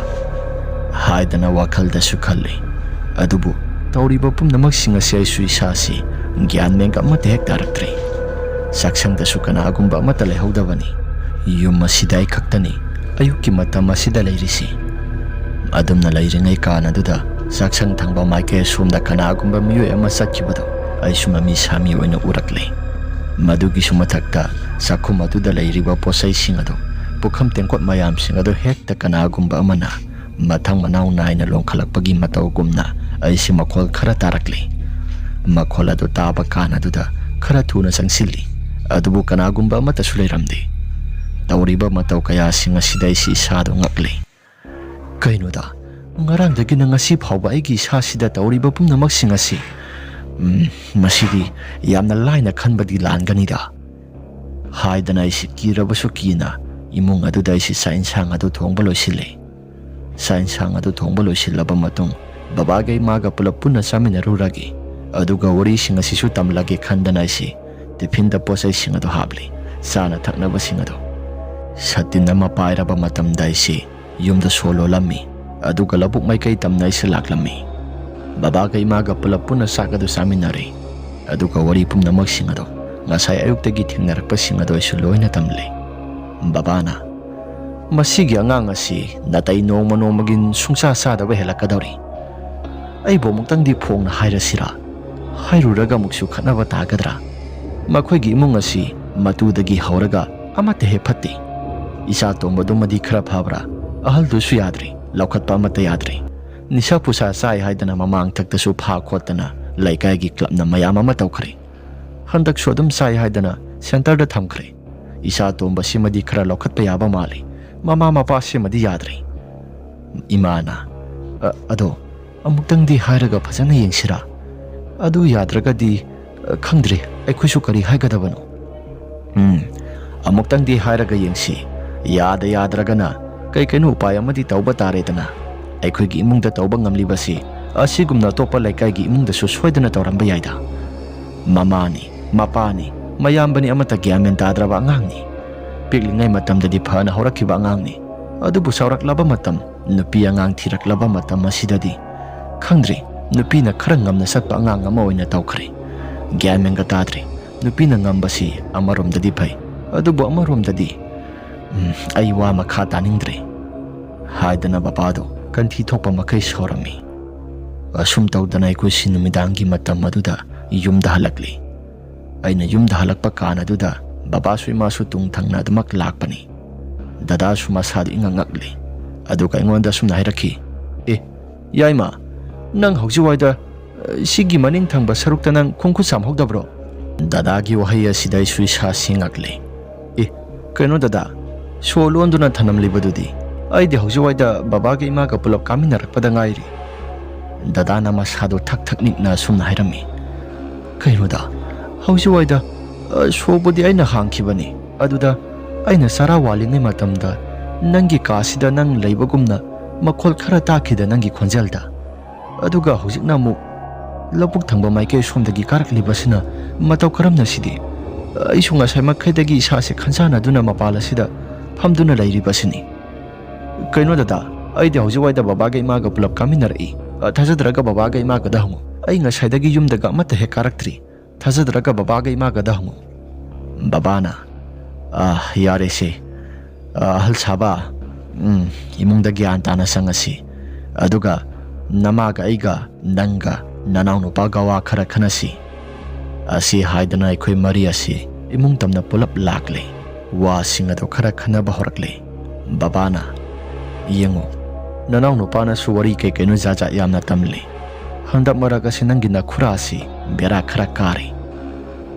ꯍꯥꯏꯗꯅ ꯋꯥꯈꯜꯗꯁꯨ ꯈꯜꯂꯤ꯫ ꯑꯗꯨꯕꯨ ꯇꯧꯔꯤꯕ ꯄꯨꯝꯅꯃꯛꯁꯤꯡ ꯑꯁꯤ ꯑꯩꯁꯨ ꯏꯁꯥꯁꯤ ꯒ꯭ꯌꯥꯟ ꯃꯦꯟꯒ ꯑꯃꯠꯇ ꯍꯦꯛ ꯇꯥꯔꯛꯇ꯭ꯔꯦ꯫ ꯆꯥꯛꯁꯪꯗꯁꯨ ꯀꯅꯥꯒꯨꯝꯕ ꯑꯃꯠꯇ ꯂꯩꯍꯧꯗꯕꯅꯤ꯫ ꯌꯨꯝ ꯑꯁꯤꯗ ꯑꯩ ꯈꯛꯇꯅꯤ ꯑꯌꯨꯛꯀꯤ ꯃꯇꯝ ꯑꯁꯤꯗ ꯂꯩꯔꯤꯁꯤ꯫ ꯑꯗꯨꯝꯅ ꯂꯩꯔꯤꯉꯩ ꯀꯥꯟ ꯑꯗꯨꯗ ꯆꯥꯛꯁꯪ ꯊꯪꯕ ꯃꯥꯏꯀꯩ ꯑꯁꯣꯝꯗ ꯀꯅꯥꯒꯨꯝꯕ ꯃꯤꯑꯣꯏ ꯑꯃ ꯆꯠꯈꯤꯕꯗꯨ ꯑꯩꯁꯨ ꯃꯃꯤ ꯁꯥꯃꯤ ꯑꯣꯏꯅ ꯎꯔꯛꯂꯦ꯫ ꯃꯗꯨꯒꯤꯁꯨ ꯃꯊꯛꯇ ꯆꯥꯛꯈꯨꯝ ꯑꯗꯨꯗ ꯂꯩꯔꯤꯕ ꯄꯣꯠꯆꯩꯁꯤꯡ ꯑꯗꯨ ꯄꯨꯈꯝ ꯇꯦꯡꯀꯣꯠ ꯃꯌꯥꯝꯁꯤꯡ ꯑꯗꯨ ꯍꯦꯛꯇ ꯀꯅꯥꯒꯨꯝꯕ ꯑꯃꯅ ꯃꯊꯪ ꯃꯅꯥꯎ ꯅꯥꯏꯅ ꯂꯣꯡꯈꯠꯂꯛꯄꯒꯤ ꯃꯇꯧꯒꯨꯝꯅ ꯑꯩꯁꯦ ꯃꯈꯣꯜ ꯈꯔ ꯇꯥꯔꯛꯂꯦ꯫ ꯃꯈꯣꯜ ꯑꯗꯨ ꯇꯥꯕ ꯀꯥꯟ ꯑꯗꯨꯗ ꯈꯔ ꯊꯨꯅ ꯆꯪꯁꯤꯜꯂꯤ꯫ ꯑꯗꯨꯕꯨ ꯀꯅꯥꯒꯨꯝꯕ ꯑꯃꯠꯇꯁꯨ ꯂꯩꯔꯝꯗꯦ꯫ ꯇꯧꯔꯤꯕ ꯃꯇꯧ ꯀꯌꯥꯁꯤꯡ ꯑꯁꯤꯗ ꯑꯩꯁꯤ ꯏꯁꯥꯗ ꯉꯛꯂꯤ꯫ ꯀꯩꯅꯣꯗ, ꯉꯔꯥꯡꯗꯒꯤꯅ ꯉꯁꯤ ꯐꯥꯎꯕ ꯑꯩꯒꯤ ꯏꯁꯥꯁꯤꯗ ꯇꯧꯔꯤꯕ ꯄꯨꯝꯅꯃꯛꯁꯤꯡ ꯑꯁꯤ, ꯎꯝ, ꯃꯁꯤꯗꯤ ꯌꯥꯝꯅ ꯂꯥꯏꯅ ꯈꯟꯕꯗꯤ ꯂꯥꯟꯒꯅꯤꯗ ꯍꯥꯏꯗꯅ ꯑꯩꯁꯤ ꯀꯤꯔꯕꯁꯨ ꯀꯤꯅ ꯏꯃꯨꯡ ꯑꯗꯨꯗ ꯑꯩꯁꯤ ꯆꯥꯛ ꯏꯟꯁꯥꯡ ꯑꯗꯨ ꯊꯣꯡꯕ ꯂꯣꯏꯁꯤꯜꯂꯦ꯫ ꯆꯥꯛ ꯏꯟꯁꯥꯡ ꯑꯗꯨ ꯊꯣꯡꯕ ꯂꯣꯏꯁꯤꯜꯂꯕ ꯃꯇꯨꯡ ꯕꯕꯥꯒ ꯏꯃꯥꯒ ꯄꯨꯂꯞ ꯄꯨꯟꯅ ꯆꯥꯃꯤꯟꯅꯔꯨꯔꯒꯦ꯫ ꯑꯗꯨꯒ ꯋꯥꯔꯤꯁꯤꯡ ꯑꯁꯤꯁꯨ ꯇꯝꯂꯒꯦ ꯈꯟꯗꯅ ꯑꯩꯁꯤ ꯇꯤꯐꯤꯟꯗ ꯄꯣꯠ ꯆꯩꯁꯤꯡ ꯑꯗꯨ ꯍꯥꯞꯂꯤ꯫ ꯆꯥꯅ ꯊꯛꯅꯕꯁꯤꯡ ꯑꯗꯨ ꯁꯥꯇꯤꯟ ꯑꯃ ꯄꯥꯏꯔꯕ ꯃꯇꯝꯗ ꯑꯩꯁꯤ ꯌꯨꯝꯗ ꯁꯣ ꯂꯣꯜꯂꯝꯃꯤ꯫ ꯑꯗꯨꯒ ꯂꯧꯕꯨꯛ ꯃꯥꯏꯀꯩ ꯇꯝꯅ ꯑꯩꯁꯨ ꯂꯥꯛꯂꯝꯃꯤ꯫ ꯕꯕꯥꯒ ꯏꯃꯥꯒ ꯄꯨꯂꯞ ꯄꯨꯟꯅ ꯆꯥꯛ ꯑꯗꯨ ꯆꯥꯃꯤꯟꯅꯔꯦ꯫ ꯑꯗꯨꯒ ꯋꯥꯔꯤ ꯄꯨꯝꯅꯃꯛꯁꯤꯡ ꯑꯗꯨ, ꯉꯁꯥꯏ ꯑꯌꯨꯛꯇꯒꯤ ꯊꯦꯡꯅꯔꯛꯄꯁꯤꯡ ꯑꯗꯨ ꯑꯩꯁꯨ ꯂꯣꯏꯅ ꯇꯝꯂꯦ꯫ ꯕꯕꯥꯅ, "ꯃꯁꯤꯒꯤ ꯑꯉꯥꯡ ꯑꯁꯤ ꯅꯥꯇꯩ ꯅꯣꯡꯃ ꯅꯣꯡꯃꯒꯤ ꯁꯨꯡꯆꯥ ꯆꯥꯗꯕ ꯍꯦꯜꯂꯛꯀꯗꯧꯔꯤ꯫ ꯑꯩꯕꯨ ꯑꯃꯨꯛꯇꯪꯗꯤ ꯐꯣꯡꯅ ꯍꯥꯏꯔꯁꯤꯔꯥ? ꯍꯥꯏꯔꯨꯔꯒ ꯑꯃꯨꯛꯁꯨ ꯈꯠꯅꯕ ꯇꯥꯒꯗ꯭ꯔꯥ? ꯃꯈꯣꯏꯒꯤ ꯏꯃꯨꯡ ꯑꯁꯤ ꯃꯇꯨꯗꯒꯤ ꯍꯧꯔꯒ ꯑꯃꯠꯇ ꯍꯦꯛ ꯐꯠꯇꯦ꯫ ꯏꯆꯥ ꯇꯣꯝꯕꯗꯨꯃꯗꯤ ꯈꯔ ꯐꯕ꯭ꯔꯥ? ꯑꯍꯜꯗꯨꯁꯨ ꯌꯥꯗ꯭ꯔꯦ, ꯂꯧꯈꯠꯄ ꯑꯃꯠꯇ ꯌꯥꯗ꯭ꯔꯦ꯫ ꯅꯤꯁꯥ ꯄꯨꯁꯥ ꯆꯥꯏ ꯍꯥꯏꯗꯅ ꯃꯃꯥꯡꯊꯛꯇꯁꯨ ꯐꯥ ꯈꯣꯠꯇꯅ ꯂꯩꯀꯥꯏꯒꯤ ꯀ꯭ꯂꯕꯅ ꯃꯌꯥꯝ ꯑꯃ ꯇꯧꯈ꯭ꯔꯦ꯫ ꯍꯟꯗꯛꯁꯨ ꯑꯗꯨꯝ ꯆꯥꯏ ꯍꯥꯏꯗꯅ ꯁꯦꯟꯇꯔꯗ ꯊꯝꯈ꯭ꯔꯦ꯫ ꯏꯆꯥ ꯇꯣꯝꯕꯁꯤꯃꯗꯤ ꯈꯔ ꯂꯧꯈꯠꯄ ꯌꯥꯕ ꯃꯥꯜꯂꯤ꯫ ꯃꯃꯥ ꯃꯄꯥꯁꯤꯃꯗꯤ ꯌꯥꯗ꯭ꯔꯦ꯫" ꯏꯃꯥꯅ, "ꯑ-, ꯑꯗꯣ ꯑꯃꯨꯛꯇꯪꯗꯤ ꯍꯥꯏꯔꯒ ꯐꯖꯅ ꯌꯦꯡꯁꯤꯔꯥ? ꯑꯗꯨ ꯌꯥꯗ꯭ꯔꯒꯗꯤ, ꯑ, ꯈꯪꯗ꯭ꯔꯦ, ꯑꯩꯈꯣꯏꯁꯨ ꯀꯔꯤ ꯍꯥꯏꯒꯗꯕꯅꯣ꯫" "ꯎꯝ, ꯑꯃꯨꯛꯇꯪꯗꯤ ꯍꯥꯏꯔꯒ ꯌꯦꯡꯁꯤ꯫ ꯌꯥꯗ ꯌꯥꯗ꯭ꯔꯒꯅ ꯀꯩ ꯀꯩꯅꯣ ꯎꯄꯥꯏ ꯑꯃꯗꯤ ꯇꯧꯕ ꯇꯥꯔꯦꯗꯅ꯫" ꯑꯩꯈꯣꯏꯒꯤ ꯏꯃꯨꯡꯗ ꯇꯧꯕ ꯉꯝꯂꯤꯕꯁꯤ ꯑꯁꯤꯒꯨꯝꯅ ꯑꯇꯣꯞꯄ ꯂꯩꯀꯥꯏꯒꯤ ꯏꯃꯨꯡꯗꯁꯨ ꯁꯣꯏꯗꯅ ꯇꯧꯔꯝꯕ ꯌꯥꯏꯗ꯫ ꯃꯃꯥꯅꯤ, ꯃꯄꯥꯅꯤ, ꯃꯌꯥꯝꯕꯅꯤ, ꯑꯃꯠꯇ ꯒ꯭ꯌꯥꯟ ꯃꯦꯟ ꯇꯥꯗ꯭ꯔꯕ ꯑꯉꯥꯡꯅꯤ꯫ ꯄꯤꯛꯂꯤꯉꯩ ꯃꯇꯝꯗꯗꯤ ꯐꯅ ꯍꯧꯔꯛꯈꯤꯕ ꯑꯉꯥꯡꯅꯤ, ꯑꯗꯨꯕꯨ ꯆꯥꯎꯔꯛꯂꯕ ꯃꯇꯝ, ꯅꯨꯄꯤ ꯑꯉꯥꯡ ꯊꯤꯔꯛꯂꯕ ꯃꯇꯝ ꯑꯁꯤꯗꯗꯤ, ꯈꯪꯗ꯭ꯔꯤ, ꯅꯨꯄꯤꯅ ꯈꯔ ꯉꯝꯅ ꯆꯠꯄ ꯑꯉꯥꯡ ꯑꯃ ꯑꯣꯏꯅ ꯇꯧꯈ꯭ꯔꯦ꯫ ꯒ꯭ꯌꯥꯟ ꯃꯦꯟꯒ ꯇꯥꯗ꯭ꯔꯦ꯫ ꯅꯨꯄꯤꯅ ꯉꯝꯕꯁꯤ ꯑꯃꯔꯣꯝꯗꯗꯤ ꯐꯩ, ꯑꯗꯨꯕꯨ ꯑꯃꯔꯣꯝꯗꯗꯤ, "ꯎꯝ, ꯑꯩ ꯋꯥ ꯃꯈꯥ ꯇꯥꯅꯤꯡꯗ꯭ꯔꯦ" ꯍꯥꯏꯗꯅ ꯕꯕꯥꯗꯣ ꯀꯟꯊꯤ ꯊꯣꯛꯄ ꯃꯈꯩ ꯁꯥꯎꯔꯝꯃꯤ꯫ ꯑꯁꯨꯝ ꯇꯧꯗꯅ ꯑꯩꯈꯣꯏꯁꯤ ꯅꯨꯃꯤꯗꯥꯡꯒꯤ ꯃꯇꯝ ꯑꯗꯨꯗ ꯌꯨꯝꯗ ꯍꯜꯂꯛꯂꯤ꯫ ꯑꯩꯅ ꯌꯨꯝꯗ ꯍꯜꯂꯛꯄ ꯀꯥꯟ ꯑꯗꯨꯗ ꯕꯕꯥꯁꯨ ꯏꯃꯥꯁꯨ ꯇꯨꯡ ꯊꯪꯅ ꯑꯗꯨꯃꯛ ꯂꯥꯛꯄꯅꯤ꯫ ꯗꯗꯥꯁꯨ ꯃꯁꯥꯗꯨ ꯏꯉꯛ ꯉꯛꯂꯤ꯫ ꯑꯗꯨꯒ ꯑꯩꯉꯣꯟꯗ ꯑꯁꯨꯝꯅ ꯍꯥꯏꯔꯛꯈꯤ, "ꯑꯦ, ꯌꯥꯏꯃ, ꯅꯪ ꯍꯧꯖꯤꯛꯋꯥꯏꯗ, ꯑ, ꯁꯤꯒꯤ ꯃꯅꯤꯡ ꯊꯪꯕ ꯁꯔꯨꯛꯇ ꯅꯪ ꯈꯣꯡꯈꯨꯠ ꯆꯥꯝꯍꯧꯗꯕ꯭ꯔꯣ?" ꯗꯗꯥꯒꯤ ꯋꯥꯍꯩ ꯑꯁꯤꯗ ꯑꯩꯁꯨ ꯏꯁꯥꯁꯤ ꯉꯛꯂꯤ꯫ "ꯑꯦ, ꯀꯩꯅꯣ ꯗꯗꯥ, ꯁꯣ ꯂꯣꯟꯗꯨꯅ ꯊꯅꯝꯂꯤꯕꯗꯨꯗꯤ? ꯑꯩꯗꯤ ꯍꯧꯖꯤꯛꯋꯥꯏꯗ ꯕꯕꯥꯒ ꯏꯃꯥꯒ ꯄꯨꯂꯞ ꯀꯥꯃꯤꯟꯅꯔꯛꯄꯗ ꯉꯥꯏꯔꯤ꯫" ꯗꯗꯥꯅ ꯃꯁꯥꯗꯨ ꯊꯛ ꯊꯛ ꯅꯤꯛꯅ ꯑꯁꯨꯝꯅ ꯍꯥꯏꯔꯝꯃꯤ, "ꯀꯩꯅꯣꯗ, ꯍꯧꯖꯤꯛꯋꯥꯏꯗ, ꯑ, ꯁꯣꯕꯨꯗꯤ ꯑꯩꯅ ꯍꯥꯡꯈꯤꯕꯅꯤ꯫ ꯑꯗꯨꯗ ꯑꯩꯅ ꯆꯔꯥ ꯋꯥꯂꯤꯉꯩ ꯃꯇꯝꯗ ꯅꯪꯒꯤ ꯀꯥꯁꯤꯗ ꯅꯪ ꯂꯩꯕꯒꯨꯝꯅ ꯃꯈꯣꯜ ꯈꯔ ꯇꯥꯈꯤꯗ ꯅꯪꯒꯤ ꯈꯣꯟꯖꯦꯜꯗ꯫ ꯑꯗꯨꯒ ꯍꯧꯖꯤꯛꯅ ꯑꯃꯨꯛ ꯂꯧꯕꯨꯛ ꯊꯪꯕ ꯃꯥꯏꯀꯩ ꯁꯣꯝꯗꯒꯤ ꯀꯥꯔꯛꯂꯤꯕꯁꯤꯅ ꯃꯇꯧ ꯀꯔꯝꯅ ꯁꯤꯗꯤ? ꯑꯩꯁꯨ ꯉꯁꯥꯏ ꯃꯈꯩꯗꯒꯤ ꯏꯁꯥꯁꯦ ꯈꯟꯖꯥꯟꯅꯗꯨꯅ ꯃꯄꯥꯜ ꯑꯁꯤꯗ ꯐꯝꯗꯨꯅ ꯂꯩꯔꯤꯕꯁꯤꯅꯤ꯫ ꯀꯩꯅꯣ ꯗꯗꯥ, ꯑꯩꯗꯤ ꯍꯧꯖꯤꯛꯋꯥꯏꯗ ꯕꯕꯥꯒ ꯏꯃꯥꯒ ꯄꯨꯂꯞ ꯀꯥꯃꯤꯟꯅꯔꯛꯏ꯫ ꯑ, ꯊꯥꯖꯗ꯭ꯔꯒ ꯕꯕꯥꯒ ꯏꯃꯥꯒꯗ ꯍꯪꯉꯨ꯫ ꯑꯩ ꯉꯁꯥꯏꯗꯒꯤ ꯌꯨꯝꯗꯒ ꯑꯃꯠꯇ ꯍꯦꯛ ꯀꯥꯔꯛꯇ꯭ꯔꯤ꯫ ꯊꯥꯖꯗ꯭ꯔꯒ ꯕꯕꯥꯒ ꯏꯃꯥꯒꯗ ꯍꯪꯉꯨ꯫" ꯕꯕꯥꯅ, "ꯑ, ꯌꯥꯔꯦꯁꯦ꯫ ꯑ, ꯑꯍꯜ ꯁꯥꯕ, ꯎꯝ, ꯏꯃꯨꯡꯗ ꯒ꯭ꯌꯥꯟ ꯇꯥꯅ ꯆꯪꯉꯁꯤ꯫ ꯑꯗꯨꯒ ꯅꯃꯥꯒ ꯑꯩꯒ, ꯅꯪꯒ ꯅꯅꯥꯎꯅꯨꯄꯥꯒ ꯋꯥ ꯈꯔ ꯈꯟꯅꯁꯤ꯫" ꯑꯁꯤ ꯍꯥꯏꯗꯅ ꯑꯩꯈꯣꯏ ꯃꯔꯤ ꯑꯁꯤ ꯏꯃꯨꯡ ꯇꯝꯅ ꯄꯨꯂꯞ ꯂꯥꯛꯂꯦ꯫ ꯋꯥꯁꯤꯡ ꯑꯗꯨ ꯈꯔ ꯈꯟꯅꯕ ꯍꯧꯔꯛꯂꯦ꯫ ꯕꯕꯥꯅ, "ꯌꯦꯡꯉꯨ, ꯅꯅꯥꯎ ꯅꯨꯄꯥꯅꯁꯨ ꯋꯥꯔꯤ ꯀꯩ ꯀꯩꯅꯣ ꯖꯥꯠ ꯖꯥꯠ ꯌꯥꯝꯅ ꯇꯝꯂꯤ꯫ ꯍꯟꯗꯛ ꯃꯔꯛ ꯑꯁꯤ ꯅꯪꯒꯤ ꯅꯈꯨꯔꯥ ꯑꯁꯤ ꯕꯦꯔꯥ ꯈꯔ ꯀꯥꯔꯦ꯫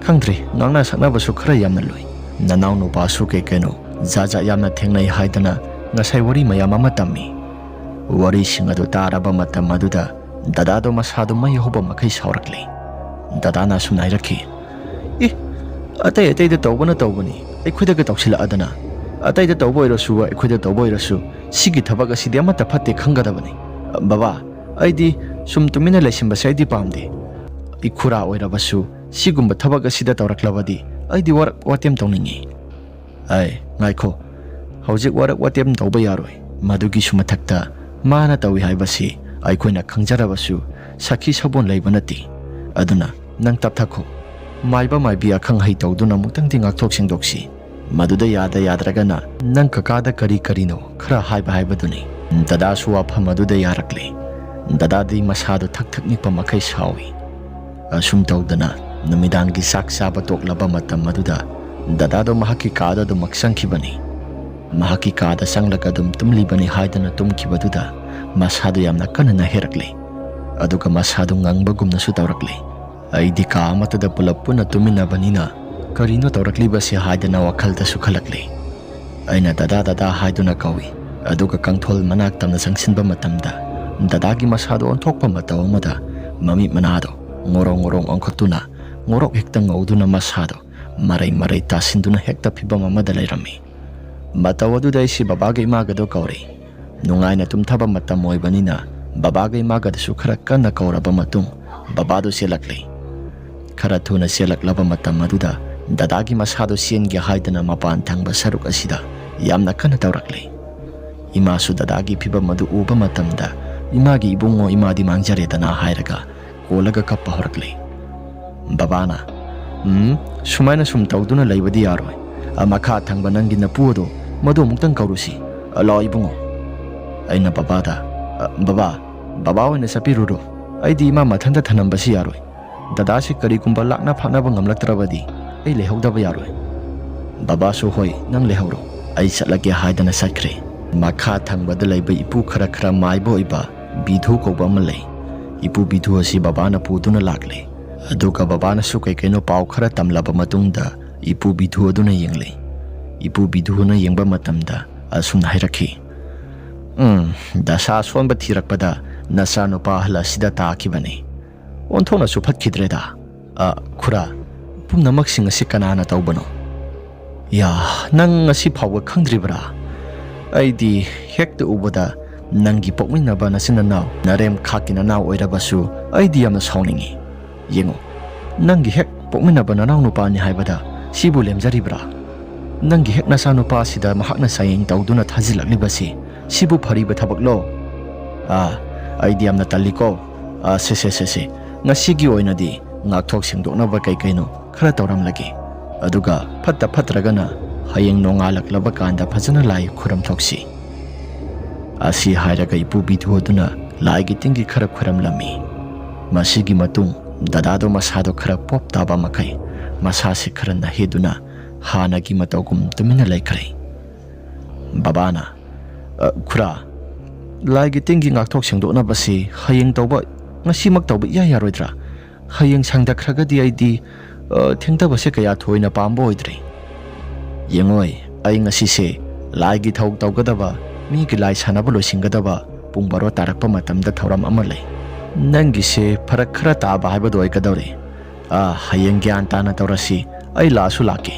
ꯈꯪꯗ꯭ꯔꯦ, ꯉꯥꯡꯅ ꯁꯛꯅꯕꯁꯨ ꯈꯔ ꯌꯥꯝꯅ ꯂꯨꯏ꯫ ꯅꯅꯥꯎ ꯅꯨꯄꯥꯁꯨ ꯀꯩ ꯀꯩꯅꯣ ꯖꯥꯠ ꯖꯥꯠ ꯌꯥꯝꯅ ꯊꯦꯡꯅꯩ ꯍꯥꯏꯗꯅ ꯉꯁꯥꯏ ꯋꯥꯔꯤ ꯃꯌꯥꯝ ꯑꯃ ꯇꯝꯃꯤ꯫" ꯋꯥꯔꯤꯁꯤꯡ ꯑꯗꯨ ꯇꯥꯔꯕ ꯃꯇꯝ ꯑꯗꯨꯗ ꯗꯗꯥꯗꯣ ꯃꯁꯥꯗꯣ ꯃꯩ ꯍꯧꯕ ꯃꯈꯩ ꯁꯥꯎꯔꯛꯂꯦ꯫ ꯗꯗꯥꯅ ꯑꯁꯨꯝꯅ ꯍꯥꯏꯔꯛꯈꯤ, "ꯑꯦ, ꯑꯇꯩ ꯑꯇꯩꯗ ꯇꯧꯕꯅ ꯇꯧꯕꯅꯤ, ꯑꯩꯈꯣꯏꯗꯒ ꯇꯧꯁꯤꯜꯂꯛꯑꯗꯅ꯫ ꯑꯇꯩꯗ ꯇꯧꯕ ꯑꯣꯏꯔꯁꯨ, ꯑꯩꯈꯣꯏꯗ ꯇꯧꯕ ꯑꯣꯏꯔꯁꯨ, ꯁꯤꯒꯤ ꯊꯕꯛ ꯑꯁꯤꯗꯤ ꯑꯃꯠꯇ ꯐꯠꯇꯦ ꯈꯪꯒꯗꯕꯅꯤ꯫ ꯕꯕꯥ, ꯑꯩꯗꯤ ꯁꯨꯝ ꯇꯨꯃꯤꯟꯅ ꯂꯩꯁꯤꯟꯕꯁꯦ ꯑꯩꯗꯤ ꯄꯥꯝꯗꯦ꯫ ꯏꯈꯨꯔꯥ ꯑꯣꯏꯔꯕꯁꯨ ꯁꯤꯒꯨꯝꯕ ꯊꯕꯛ ꯑꯁꯤꯗ ꯇꯧꯔꯛꯂꯕꯗꯤ ꯑꯩꯗꯤ ꯋꯥꯔꯛ ꯋꯥꯇꯦꯝ ꯇꯧꯅꯤꯡꯉꯤ꯫ ꯑꯩ, ꯉꯥꯏꯈꯣ, ꯍꯧꯖꯤꯛ ꯋꯥꯔꯛ ꯋꯥꯇꯦꯝ ꯇꯧꯕ ꯌꯥꯔꯣꯏ꯫ ꯃꯗꯨꯒꯤꯁꯨ ꯃꯊꯛꯇ ꯃꯥꯅ ꯇꯧꯏ ꯍꯥꯏꯕꯁꯤ ꯑꯩꯈꯣꯏꯅ ꯈꯪꯖꯔꯕꯁꯨ ꯁꯈꯤ ꯁꯕꯣꯟ ꯂꯩꯕ ꯅꯠꯇꯦ꯫ ꯑꯗꯨꯅ ꯅꯪ ꯇꯞꯊꯈꯣ꯫ ꯃꯥꯏꯕ ꯃꯥꯏꯕꯤ ꯑꯈꯪ ꯑꯍꯩ ꯇꯧꯗꯨꯅ ꯑꯃꯨꯛꯇꯪꯗꯤ ꯉꯥꯛꯊꯣꯛ ꯁꯦꯡꯗꯣꯛꯁꯤ꯫ ꯃꯗꯨꯗ ꯌꯥꯗ ꯌꯥꯗ꯭ꯔꯒꯅ ꯅꯪ ꯀꯀꯥꯗ ꯀꯔꯤ ꯀꯔꯤꯅꯣ ꯈꯔ ꯍꯥꯏꯕ ꯍꯥꯏꯕꯗꯨꯅꯤ꯫ ꯗꯗꯥꯁꯨ ꯋꯥꯐꯝ ꯑꯗꯨꯗ ꯌꯥꯔꯛꯂꯦ꯫ ꯗꯗꯥꯗꯤ ꯃꯁꯥꯗꯨ ꯊꯛ ꯊꯛ ꯅꯤꯛꯄ ꯃꯈꯩ ꯁꯥꯎꯏ꯫ ꯑꯁꯨꯝ ꯇꯧꯗꯅ ꯅꯨꯃꯤꯗꯥꯡꯒꯤ ꯆꯥꯛ ꯆꯥꯕ ꯇꯣꯛꯂꯕ ꯃꯇꯝ ꯑꯗꯨꯗ ꯗꯗꯥꯗꯣ ꯃꯍꯥꯛꯀꯤ ꯀꯥꯗ ꯑꯗꯨꯃꯛ ꯆꯪꯈꯤꯕꯅꯤ꯫ ꯃꯍꯥꯛꯀꯤ ꯀꯥꯗ ꯆꯪꯂꯒ ꯑꯗꯨꯝ ꯇꯨꯝꯂꯤꯕꯅꯤ ꯍꯥꯏꯗꯨꯅ ꯇꯨꯝꯈꯤꯕꯗꯨꯗ ꯃꯁꯥꯗꯨ ꯌꯥꯝꯅ ꯀꯟꯅ ꯅꯥꯍꯦꯔꯛꯂꯦ꯫ ꯑꯗꯨꯒ ꯃꯁꯥꯗꯨ ꯉꯪꯕꯒꯨꯝꯅꯁꯨ ꯇꯧꯔꯛꯂꯦ꯫ ꯑꯩꯗꯤ ꯀꯥ ꯑꯃꯠꯇꯗ ꯄꯨꯂꯞ ꯄꯨꯟꯅ ꯇꯨꯝꯃꯤꯟꯅꯕꯅꯤꯅ ꯀꯔꯤꯅꯣ ꯇꯧꯔꯛꯂꯤꯕꯁꯤ ꯍꯥꯏꯗꯅ ꯋꯥꯈꯜꯗꯁꯨ ꯈꯜꯂꯛꯂꯦ꯫ ꯑꯩꯅ "ꯗꯗꯥ, ꯗꯗꯥ" ꯍꯥꯏꯗꯨꯅ ꯀꯧꯏ꯫ ꯑꯗꯨꯒ ꯀꯥꯡꯊꯣꯜ ꯃꯅꯥꯛ ꯇꯝꯅ ꯆꯪꯁꯤꯟꯕ ꯃꯇꯝꯗ ꯗꯗꯥꯒꯤ ꯃꯁꯥꯗꯣ ꯑꯣꯟꯊꯣꯛꯄ ꯃꯇꯧ ꯑꯃꯗ ꯃꯃꯤꯠ ꯃꯅꯥꯗꯣ ꯉꯣꯔꯣꯡ ꯉꯣꯔꯣꯡ ꯑꯣꯟꯈꯠꯇꯨꯅ ꯉꯣꯔꯣꯛ ꯍꯦꯛꯇ ꯉꯧꯗꯨꯅ ꯃꯁꯥꯗꯣ ꯃꯔꯩ ꯃꯔꯩ ꯇꯥꯁꯤꯟꯗꯨꯅ ꯍꯦꯛꯇ ꯐꯤꯕꯝ ꯑꯃꯗ ꯂꯩꯔꯝꯃꯤ꯫ ꯃꯇꯧ ꯑꯗꯨꯗ ꯑꯩꯁꯤ ꯕꯕꯥꯒ ꯏꯃꯥꯒꯗꯣ ꯀꯧꯔꯦ꯫ ꯅꯨꯡꯉꯥꯏꯅ ꯇꯨꯝꯊꯕ ꯃꯇꯝ ꯑꯣꯏꯕꯅꯤꯅ ꯕꯕꯥꯒ ꯏꯃꯥꯒꯗꯁꯨ ꯈꯔ ꯀꯟꯅ ꯀꯧꯔꯕ ꯃꯇꯨꯡ ꯕꯕꯥꯗꯨ ꯆꯦꯜꯂꯛꯂꯦ꯫ ꯈꯔ ꯊꯨꯅ ꯆꯦꯜꯂꯛꯂꯕ ꯃꯇꯝ ꯑꯗꯨꯗ ꯗꯗꯥꯒꯤ ꯃꯁꯥꯗꯨ ꯆꯦꯟꯒꯦ ꯍꯥꯏꯗꯅ ꯃꯄꯥꯟ ꯊꯪꯕ ꯁꯔꯨꯛ ꯑꯁꯤꯗ ꯌꯥꯝꯅ ꯀꯟꯅ ꯇꯧꯔꯛꯂꯦ꯫ ꯏꯃꯥꯁꯨ ꯗꯗꯥꯒꯤ ꯐꯤꯕꯝ ꯑꯗꯨ ꯎꯕ ꯃꯇꯝꯗ, "ꯏꯃꯥꯒꯤ ꯏꯕꯨꯡꯉꯣ, ꯏꯃꯥꯗꯤ ꯃꯥꯡꯖꯔꯦꯗꯅ" ꯍꯥꯏꯔꯒ ꯀꯣꯜꯂꯒ ꯀꯞꯄ ꯍꯧꯔꯛꯂꯦ꯫ ꯕꯕꯥꯅ, "ꯎꯝ, ꯁꯨꯃꯥꯏꯅ ꯁꯨꯝ ꯇꯧꯗꯨꯅ ꯂꯩꯕꯗꯤ ꯌꯥꯔꯣꯏ꯫ ꯑ, ꯃꯈꯥ ꯊꯪꯕ ꯅꯪꯒꯤ ꯅꯄꯨ ꯑꯗꯣ, ꯃꯗꯨ ꯑꯃꯨꯛꯇꯪ ꯀꯧꯔꯨꯁꯤ꯫ ꯑ, ꯂꯥꯛꯑꯣ ꯏꯕꯨꯡꯉꯣ"꯫ ꯑꯩꯅ ꯕꯕꯥꯗ, "ꯑ, ꯕꯕꯥ, ꯕꯕꯥ ꯑꯣꯏꯅ ꯆꯠꯄꯤꯔꯨꯔꯣ꯫ ꯑꯩꯗꯤ ꯏꯃꯥ ꯃꯊꯟꯇ ꯊꯅꯝꯕꯁꯤ ꯌꯥꯔꯣꯏ꯫ ꯗꯗꯥꯁꯤ ꯀꯔꯤꯒꯨꯝꯕ ꯂꯥꯛꯅ ꯐꯥꯅꯕ ꯉꯝꯂꯛꯇ꯭ꯔꯕꯗꯤ ꯑꯩ ꯂꯩꯍꯧꯗꯕ ꯌꯥꯔꯣꯏ"꯫ ꯕꯕꯥꯁꯨ, "ꯍꯣꯏ, ꯅꯪ ꯂꯩꯍꯧꯔꯣ, ꯑꯩ ꯆꯠꯂꯒꯦ" ꯍꯥꯏꯗꯅ ꯆꯠꯈ꯭ꯔꯦ꯫ ꯃꯈꯥ ꯊꯪꯕꯗ ꯂꯩꯕ ꯏꯄꯨ ꯈꯔ ꯈꯔ ꯃꯥꯏꯕ ꯑꯣꯏꯕ ꯕꯤꯙꯨ ꯀꯧꯕ ꯑꯃ ꯂꯩ꯫ ꯏꯄꯨ ꯕꯤꯙꯨ ꯑꯁꯤ ꯕꯕꯥꯅ ꯄꯨꯗꯨꯅ ꯂꯥꯛꯂꯦ꯫ ꯑꯗꯨꯒ ꯕꯕꯥꯅꯁꯨ ꯀꯩ ꯀꯩꯅꯣ ꯄꯥꯎ ꯈꯔ ꯇꯝꯂꯕ ꯃꯇꯨꯡꯗ ꯏꯄꯨ ꯕꯤꯙꯨ ꯑꯗꯨꯅ ꯌꯦꯡꯂꯦ꯫ ꯏꯄꯨ ꯕꯤꯙꯨꯅ ꯌꯦꯡꯕ ꯃꯇꯝꯗ ꯑꯁꯨꯝꯅ ꯍꯥꯏꯔꯛꯈꯤ, "ꯎꯝ, ꯗꯁꯥ ꯑꯁꯣꯟꯕ ꯊꯤꯔꯛꯄꯗ ꯅꯆꯥꯅꯨꯄꯥ ꯑꯍꯜ ꯑꯁꯤꯗ ꯇꯥꯈꯤꯕꯅꯤ꯫ ꯑꯣꯟꯊꯣꯛꯅꯁꯨ ꯐꯠꯈꯤꯗ꯭ꯔꯦꯗ꯫ ꯑ, ꯈꯨꯔꯥ, ꯄꯨꯝꯅꯃꯛꯁꯤꯡ ꯑꯁꯤ ꯀꯅꯥꯅ ꯇꯧꯕꯅꯣ?" ꯌꯥ, ꯅꯪ ꯉꯁꯤ ꯐꯥꯎꯕ ꯈꯪꯗ꯭ꯔꯤꯕ꯭ꯔꯥ? ꯑꯩꯗꯤ ꯍꯦꯛꯇ ꯎꯕꯗ ꯅꯪꯒꯤ ꯄꯣꯛꯃꯤꯟꯅꯕ ꯅꯆꯤꯟ ꯅꯅꯥꯎ, ꯅꯔꯦꯝ ꯈꯥꯛꯀꯤ ꯅꯅꯥꯎ ꯑꯣꯏꯔꯕꯁꯨ ꯑꯩꯗꯤ ꯌꯥꯝꯅ ꯁꯥꯎꯅꯤꯡꯏ꯫ ꯌꯦꯡꯉꯨ, ꯅꯪꯒꯤ ꯍꯦꯛ ꯄꯣꯛꯃꯤꯟꯅꯕ ꯅꯅꯥꯎ ꯅꯨꯄꯥꯅꯤ ꯍꯥꯏꯕꯗ ꯁꯤꯕꯨ ꯂꯦꯝꯖꯔꯤꯕ꯭ꯔꯥ? ꯅꯪꯒꯤ ꯍꯦꯛ ꯅꯆꯥꯅꯨꯄꯥꯁꯤꯗ ꯃꯍꯥꯛꯅ ꯆꯥꯌꯦꯡ ꯇꯧꯗꯨꯅ ꯊꯥꯖꯤꯜꯂꯛꯂꯤꯕꯁꯤ ꯁꯤꯕꯨ ꯐꯔꯤꯕ ꯊꯕꯛꯂꯣ? ꯑꯥ, ꯑꯩꯗꯤ ꯌꯥꯝꯅ ꯇꯜꯂꯤꯀꯣ꯫ ꯑꯥ, ꯁꯦ, ꯁꯦ, ꯁꯦ, ꯁꯦ꯫ ꯉꯁꯤꯒꯤ ꯑꯣꯏꯅꯗꯤ ꯉꯥꯛꯊꯣꯛ ꯁꯦꯡꯗꯣꯛꯅꯕ ꯀꯩ ꯀꯩꯅꯣ ꯈꯔ ꯇꯧꯔꯝꯂꯒꯦ꯫ ꯑꯗꯨꯒ ꯐꯠꯇ ꯐꯠꯇ꯭ꯔꯒꯅ ꯍꯌꯦꯡ ꯅꯣꯡꯉꯥꯜꯂꯛꯂꯕ ꯀꯥꯟꯗ ꯐꯖꯅ ꯂꯥꯏ ꯈꯨꯔꯝꯊꯣꯛꯁꯤ꯫ ꯑꯁꯤ ꯍꯥꯏꯔꯒ ꯏꯄꯨ ꯕꯤꯙꯨ ꯑꯗꯨꯅ ꯂꯥꯏꯒꯤ ꯇꯤꯟꯒꯤ ꯈꯔ ꯈꯨꯔꯝꯂꯝꯃꯤ꯫ ꯃꯁꯤꯒꯤ ꯃꯇꯨꯡ ꯗꯗꯥꯗꯣ ꯃꯁꯥꯗꯣ ꯈꯔ ꯄꯣꯞ ꯇꯥꯕ ꯃꯈꯩ ꯃꯁꯥꯁꯤ ꯈꯔ ꯅꯥꯍꯦꯗꯨꯅ ꯍꯥꯟꯅꯒꯤ ꯃꯇꯧꯒꯨꯝ ꯇꯨꯃꯤꯟꯅ ꯂꯩꯈ꯭ꯔꯦ꯫ ꯕꯕꯥꯅ, "ꯑ, ꯈꯨꯔꯥ, ꯂꯥꯏꯒꯤ ꯇꯤꯟꯒꯤ ꯉꯥꯛꯊꯣꯛ ꯁꯦꯡꯗꯣꯛꯅꯕꯁꯤ ꯍꯌꯦꯡ ꯇꯧꯕ, ꯉꯁꯤꯃꯛ ꯇꯧꯕ ꯏꯌꯥ ꯌꯥꯔꯣꯏꯗ꯭ꯔꯥ? ꯍꯌꯦꯡ ꯁꯪꯗꯈ꯭ꯔꯒꯗꯤ ꯑꯩꯗꯤ, ꯑ, ꯊꯦꯡꯊꯕꯁꯦ ꯀꯌꯥ ꯊꯣꯏꯅ ꯄꯥꯝꯕ ꯑꯣꯏꯗ꯭ꯔꯦ꯫ ꯌꯦꯡꯉꯣꯏ, ꯑꯩ ꯉꯁꯤꯁꯦ ꯂꯥꯏꯒꯤ ꯊꯧ ꯇꯧꯒꯗꯕ, ꯃꯤꯒꯤ ꯂꯥꯏ ꯁꯥꯟꯅꯕ ꯂꯣꯏꯁꯤꯟꯒꯗꯕ ꯄꯨꯡ ꯕꯥꯔꯣ ꯇꯥꯔꯛꯄ ꯃꯇꯝꯗ ꯊꯧꯔꯝ ꯑꯃ ꯂꯩ꯫ ꯅꯪꯒꯤꯁꯦ ꯐꯔꯛ ꯈꯔ ꯇꯥꯕ ꯍꯥꯏꯕꯗꯨ ꯑꯣꯏꯒꯗꯧꯔꯦ꯫ ꯑꯥ, ꯍꯌꯦꯡ ꯒ꯭ꯌꯥꯟ ꯇꯥꯅ ꯇꯧꯔꯁꯤ꯫ ꯑꯩ ꯂꯥꯛꯑꯁꯨ ꯂꯥꯛꯀꯦ꯫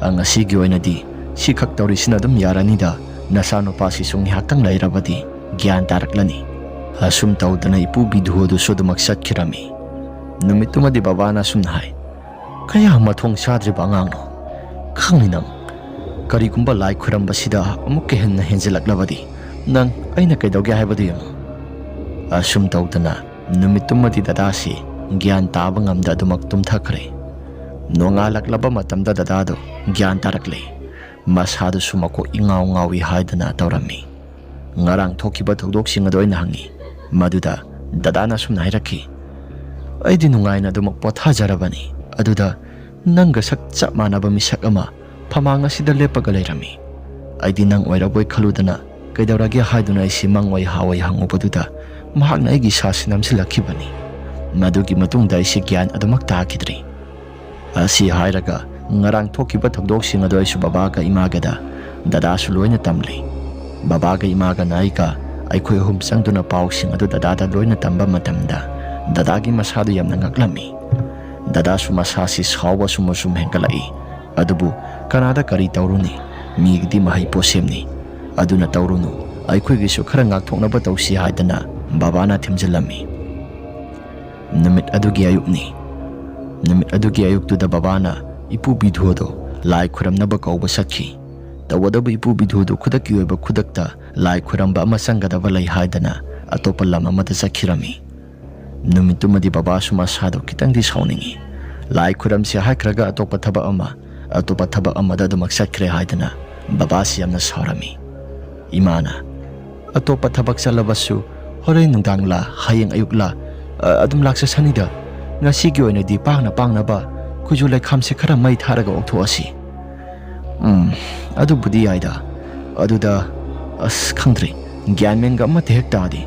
ꯑꯥ, ꯉꯁꯤꯒꯤ ꯑꯣꯏꯅꯗꯤ ꯁꯤ ꯈꯛ ꯇꯧꯔꯤꯁꯤꯅ ꯑꯗꯨꯝ ꯌꯥꯔꯅꯤꯗ꯫ ꯅꯆꯥꯅꯨꯄꯥꯁꯤꯁꯨ ꯉꯥꯏꯍꯥꯛꯇꯪ ꯂꯩꯔꯕꯗꯤ ꯒ꯭ꯌꯥꯟ ꯇꯥꯔꯛꯂꯅꯤ꯫" ꯑꯁꯨꯝ ꯇꯧꯗꯅ ꯏꯄꯨ ꯕꯤꯙꯨ ꯑꯗꯨꯁꯨ ꯑꯗꯨꯃꯛ ꯆꯠꯈꯤꯔꯝꯃꯤ꯫ ꯅꯨꯃꯤꯠꯇꯨꯃꯗꯤ ꯕꯕꯥꯅ ꯑꯁꯨꯝꯅ ꯍꯥꯏ, "ꯀꯌꯥ ꯃꯊꯣꯡ ꯆꯥꯗ꯭ꯔꯤꯕ ꯑꯉꯥꯡꯅꯣ꯫ ꯈꯪꯅꯤ ꯅꯪ꯫ ꯀꯔꯤꯒꯨꯝꯕ ꯂꯥꯏ ꯈꯨꯔꯝꯕꯁꯤꯗ ꯑꯃꯨꯛꯀ ꯍꯦꯟꯅ ꯍꯦꯟꯖꯤꯜꯂꯛꯂꯕꯗꯤ ꯅꯪ ꯑꯩꯅ ꯀꯩꯗꯧꯒꯦ ꯍꯥꯏꯕꯗꯨ ꯌꯦꯡꯉꯨ꯫" ꯑꯁꯨꯝ ꯇꯧꯗꯅ ꯅꯨꯃꯤꯠꯇꯨꯃꯗꯤ ꯗꯗꯥꯁꯤ ꯒ꯭ꯌꯥꯟ ꯇꯥꯕ ꯉꯝꯗ ꯑꯗꯨꯃꯛ ꯇꯨꯝꯊꯈ꯭ꯔꯦ꯫ ꯅꯣꯡꯉꯥꯜꯂꯛꯂꯕ ꯃꯇꯝꯗ ꯗꯗꯥꯗꯣ ꯒ꯭ꯌꯥꯟ ꯇꯥꯔꯛꯂꯦ꯫ ꯃꯁꯥꯗꯨꯁꯨ ꯃꯀꯣꯛ ꯏꯉꯥꯎ ꯉꯥꯎꯏ ꯍꯥꯏꯗꯅ ꯇꯧꯔꯝꯃꯤ꯫ ꯉꯔꯥꯡ ꯊꯣꯛꯈꯤꯕ ꯊꯧꯗꯣꯛꯁꯤꯡ ꯑꯗꯨ ꯑꯩꯅ ꯍꯪꯉꯤ꯫ ꯃꯗꯨꯗ ꯗꯗꯥꯅ ꯑꯁꯨꯝꯅ ꯍꯥꯏꯔꯛꯈꯤ, "ꯑꯩꯗꯤ ꯅꯨꯡꯉꯥꯏꯅ ꯑꯗꯨꯃꯛ ꯄꯣꯊꯥꯖꯔꯕꯅꯤ꯫ ꯑꯗꯨꯗ ꯅꯪꯒ ꯁꯛ ꯆꯞ ꯃꯥꯟꯅꯕ ꯃꯤꯁꯛ ꯑꯃ ꯐꯃꯥꯡ ꯑꯁꯤꯗ ꯂꯦꯞꯄꯒ ꯂꯩꯔꯝꯃꯤ꯫ ꯑꯩꯗꯤ ꯅꯪ ꯑꯣꯏꯔꯕꯣꯏ ꯈꯜꯂꯨꯗꯅ ꯀꯩꯗꯧꯔꯒꯦ ꯍꯥꯏꯗꯨꯅ ꯑꯩꯁꯤ ꯃꯪꯑꯣꯏ ꯍꯥꯑꯣꯏ ꯍꯪꯉꯨꯕꯗꯨꯗ ꯃꯍꯥꯛꯅ ꯑꯩꯒꯤ ꯏꯁꯥꯁꯤ ꯅꯝꯁꯤꯜꯂꯛꯈꯤꯕꯅꯤ꯫ ꯃꯗꯨꯒꯤ ꯃꯇꯨꯡꯗ ꯑꯩꯁꯤ ꯒ꯭ꯌꯥꯟ ꯑꯗꯨꯃꯛ ꯇꯥꯈꯤꯗ꯭ꯔꯦ꯫" ꯑꯁꯤ ꯍꯥꯏꯔꯒ ꯉꯔꯥꯡ ꯊꯣꯛꯈꯤꯕ ꯊꯧꯗꯣꯛꯁꯤꯡ ꯑꯗꯨ ꯑꯩꯁꯨ ꯕꯕꯥꯒ ꯏꯃꯥꯒꯗ, ꯗꯗꯥꯁꯨ ꯂꯣꯏꯅ ꯇꯝꯂꯤ꯫ ꯕꯕꯥꯒ ꯏꯃꯥꯒꯅ ꯑꯩꯒ, ꯑꯩꯈꯣꯏ ꯑꯍꯨꯝ ꯆꯪꯗꯨꯅ ꯄꯥꯎꯁꯤꯡ ꯑꯗꯨ ꯗꯗꯥꯗ ꯂꯣꯏꯅ ꯇꯝꯕ ꯃꯇꯝꯗ ꯗꯗꯥꯒꯤ ꯃꯁꯥꯗꯨ ꯌꯥꯝꯅ ꯉꯛꯂꯝꯃꯤ꯫ ꯗꯗꯥꯁꯨ ꯃꯁꯥꯁꯤ ꯁꯥꯎꯕ ꯑꯁꯨꯝ ꯑꯁꯨꯝ ꯍꯦꯟꯒꯠꯂꯛꯏ꯫ ꯑꯗꯨꯕꯨ ꯀꯅꯥꯗ ꯀꯔꯤ ꯇꯧꯔꯨꯅꯤ? ꯃꯤꯒꯤꯗꯤ ꯃꯍꯩ ꯄꯣꯠꯁꯦꯝꯅꯤ꯫ ꯑꯗꯨꯅ ꯇꯧꯔꯨꯅꯨ, ꯑꯩꯈꯣꯏꯒꯤꯁꯨ ꯈꯔ ꯉꯥꯛꯊꯣꯛꯅꯕ ꯇꯧꯁꯤ" ꯍꯥꯏꯗꯅ ꯕꯕꯥꯅ ꯊꯦꯝꯖꯤꯜꯂꯝꯃꯤ꯫ ꯅꯨꯃꯤꯠ ꯑꯗꯨꯒꯤ ꯑꯌꯨꯛꯅꯤ꯫ ꯅꯨꯃꯤꯠ ꯑꯗꯨꯒꯤ ꯑꯌꯨꯛꯇꯨꯗ ꯕꯕꯥꯅ ꯏꯄꯨ ꯕꯤꯙꯨꯗꯣ ꯂꯥꯏ ꯈꯨꯔꯝꯅꯕ ꯀꯧꯕ ꯆꯠꯈꯤ꯫ ꯇꯧꯕꯇꯕꯨ ꯏꯄꯨ ꯕꯤꯙꯨꯗꯨ ꯈꯨꯗꯛꯀꯤ ꯑꯣꯏꯕ ꯈꯨꯗꯛꯇ ꯂꯥꯏ ꯈꯨꯔꯝꯕ ꯑꯃ ꯆꯪꯒꯗꯕ ꯂꯩ ꯍꯥꯏꯗꯅ ꯑꯇꯣꯞꯄ ꯂꯝ ꯑꯃꯗ ꯆꯠꯈꯤꯔꯝꯃꯤ꯫ ꯅꯨꯃꯤꯠꯇꯨꯃꯗꯤ ꯕꯕꯥꯁꯨ ꯃꯁꯥꯗꯣ ꯈꯤꯇꯪꯗꯤ ꯁꯥꯎꯅꯤꯡꯉꯤ꯫ ꯂꯥꯏ ꯈꯨꯔꯝꯁꯦ ꯍꯥꯏꯈ꯭ꯔꯒ ꯑꯇꯣꯞꯄ ꯊꯕꯛ ꯑꯃ, ꯑꯇꯣꯞꯄ ꯊꯕꯛ ꯑꯃꯗ ꯑꯗꯨꯃꯛ ꯆꯠꯈ꯭ꯔꯦ ꯍꯥꯏꯗꯅ ꯕꯕꯥꯁꯤ ꯌꯥꯝꯅ ꯁꯥꯎꯔꯝꯃꯤ꯫ ꯏꯃꯥꯅ, "ꯑꯇꯣꯞꯄ ꯊꯕꯛ ꯆꯠꯂꯕꯁꯨ ꯍꯣꯔꯦꯟ ꯅꯨꯡꯗꯥꯡꯂꯥ ꯍꯌꯦꯡ ꯑꯌꯨꯛꯂꯥ, ꯑ, ꯑꯗꯨꯝ ꯂꯥꯛꯆꯁꯅꯤꯗ꯫ ꯉꯁꯤꯒꯤ ꯑꯣꯏꯅꯗꯤ ꯄꯥꯡꯅ ꯄꯥꯡꯅꯕ ꯈꯨꯖꯨ ꯂꯩꯈꯥꯝꯁꯦ ꯈꯔ ꯃꯩ ꯊꯥꯔꯒ ꯑꯣꯛꯊꯣꯛꯑꯁꯤ"꯫ "ꯎꯝ, ꯑꯗꯨꯕꯨꯗꯤ ꯌꯥꯏꯗ꯫ ꯑꯗꯨꯗ, ꯑꯁ, ꯈꯪꯗ꯭ꯔꯦ꯫ ꯒ꯭ꯌꯥꯟ ꯃꯦꯟꯒ ꯑꯃꯠꯇ ꯍꯦꯛ ꯇꯥꯗꯦ꯫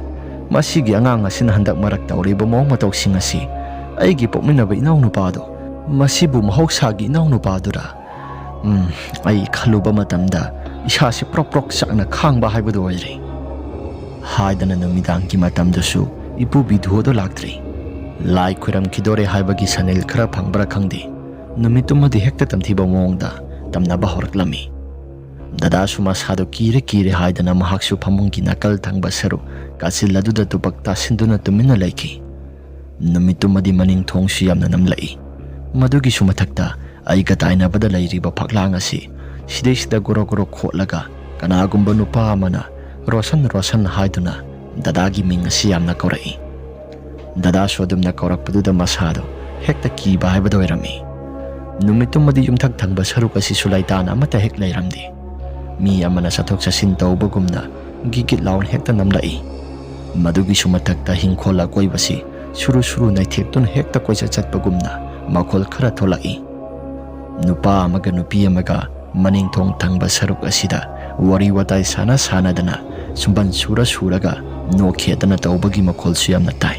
ꯃꯁꯤꯒꯤ ꯑꯉꯥꯡ ꯑꯁꯤꯅ ꯍꯟꯗꯛ ꯃꯔꯛ ꯇꯧꯔꯤꯕ ꯃꯑꯣꯡ ꯃꯇꯧꯁꯤꯡ ꯑꯁꯤ ꯑꯩꯒꯤ ꯄꯣꯛꯃꯤꯟꯅꯕ ꯏꯅꯥꯎꯅꯨꯄꯥꯗꯣ, ꯃꯁꯤꯕꯨ ꯃꯍꯧꯁꯥꯒꯤ ꯏꯅꯥꯎꯅꯨꯄꯥꯗꯨꯔꯥ? ꯎꯝ, ꯑꯩ ꯈꯜꯂꯨꯕ ꯃꯇꯝꯗ ꯏꯁꯥꯁꯤ ꯄ꯭ꯔꯣꯛ ꯄ꯭ꯔꯣꯛ ꯆꯥꯛꯅ ꯈꯥꯡꯕ ꯍꯥꯏꯕꯗꯨ ꯑꯣꯏꯔꯦ"꯫ ꯍꯥꯏꯗꯅ ꯅꯨꯃꯤꯗꯥꯡꯒꯤ ꯃꯇꯝꯗꯁꯨ ꯏꯄꯨ ꯕꯤꯙꯨꯗꯣ ꯂꯥꯛꯇ꯭ꯔꯤ꯫ ꯂꯥꯏ ꯈꯨꯔꯝꯈꯤꯗꯣꯔꯦ ꯍꯥꯏꯕꯒꯤ ꯁꯅꯤꯜ ꯈꯔ ꯐꯪꯕ꯭ꯔꯥ ꯈꯪꯗꯦ, ꯅꯨꯃꯤꯠꯇꯨꯃꯗꯤ ꯍꯦꯛꯇ ꯇꯝꯊꯤꯕ ꯃꯑꯣꯡꯗ ꯇꯝꯅꯕ ꯍꯧꯔꯛꯂꯝꯃꯤ꯫ ꯗꯗꯥꯁꯨ ꯃꯁꯥꯗꯣ ꯀꯤꯔꯦ ꯀꯤꯔꯦ ꯍꯥꯏꯗꯅ ꯃꯍꯥꯛꯁꯨ ꯐꯃꯨꯡꯒꯤ ꯅꯥꯀꯜ ꯊꯪꯕ ꯁꯔꯨꯛ ꯀꯥꯆꯤꯜ ꯑꯗꯨꯗ ꯇꯨꯄꯛ ꯇꯥꯁꯤꯟꯗꯨꯅ ꯇꯨꯃꯤꯟꯅ ꯂꯩꯈꯤ꯫ ꯅꯨꯃꯤꯠꯇꯨꯃꯗꯤ ꯃꯅꯤꯡ ꯊꯣꯡꯁꯨ ꯌꯥꯝꯅ ꯅꯝꯂꯛꯏ꯫ ꯃꯗꯨꯒꯤꯁꯨ ꯃꯊꯛꯇ ꯑꯩꯒ ꯇꯥꯏꯅꯕꯗ ꯂꯩꯔꯤꯕ ꯐꯛꯂꯥꯡ ꯑꯁꯤ ꯁꯤꯗꯩꯁꯤꯗ ꯒꯣꯔꯣ ꯒꯣꯔꯣ ꯈꯣꯠꯂꯒ ꯀꯅꯥꯒꯨꯝꯕ ꯅꯨꯄꯥ ꯑꯃꯅ "ꯔꯣꯁꯟ, ꯔꯣꯁꯟ" ꯍꯥꯏꯗꯨꯅ ꯗꯗꯥꯒꯤ ꯃꯤꯡ ꯑꯁꯤ ꯌꯥꯝꯅ ꯀꯧꯔꯛꯏ꯫ ꯗꯗꯥꯁꯨ ꯑꯗꯨꯝꯅ ꯀꯧꯔꯛꯄꯗꯨꯗ ꯃꯁꯥꯗꯣ ꯍꯦꯛꯇ ꯀꯤꯕ ꯍꯥꯏꯕꯗꯨ ꯑꯣꯏꯔꯝꯃꯤ꯫ ꯅꯨꯃꯤꯠꯇꯨꯃꯗꯤ ꯌꯨꯝꯊꯛ ꯊꯪꯕ ꯁꯔꯨꯛ ꯑꯁꯤꯁꯨ ꯂꯩꯇꯥꯟ ꯑꯃꯠꯇ ꯍꯦꯛ ꯂꯩꯔꯝꯗꯦ꯫ ꯃꯤ ꯑꯃꯅ ꯆꯠꯊꯣꯛ ꯆꯠꯁꯤꯟ ꯇꯧꯕꯒꯨꯝꯅ ꯒꯤꯠ ꯒꯤꯠ ꯂꯥꯎꯅ ꯍꯦꯛꯇ ꯅꯝꯂꯛꯏ꯫ ꯃꯗꯨꯒꯤꯁꯨ ꯃꯊꯛꯇ ꯍꯤꯡꯈꯣꯜ ꯑꯀꯣꯏꯕꯁꯤ ꯁꯨꯔꯨ ꯁꯨꯔꯨ ꯅꯩꯊꯦꯛꯇꯨꯅ ꯍꯦꯛꯇ ꯀꯣꯏꯆꯠ ꯆꯠꯄꯒꯨꯝꯅ ꯃꯈꯣꯜ ꯈꯔ ꯊꯣꯛꯂꯛꯏ꯫ ꯅꯨꯄꯥ ꯑꯃꯒ ꯅꯨꯄꯤ ꯑꯃꯒ ꯃꯅꯤꯡ ꯊꯣꯡ ꯊꯪꯕ ꯁꯔꯨꯛ ꯑꯁꯤꯗ ꯋꯥꯔꯤ ꯋꯥꯇꯥꯏ ꯁꯥꯟꯅ ꯁꯥꯟꯅꯗꯅ, ꯁꯨꯝꯕꯟ ꯁꯨꯔ ꯁꯨꯔꯒ ꯅꯣꯛꯈꯦꯗꯅ ꯇꯧꯕꯒꯤ ꯃꯈꯣꯜꯁꯨ ꯌꯥꯝꯅ ꯇꯥꯏ꯫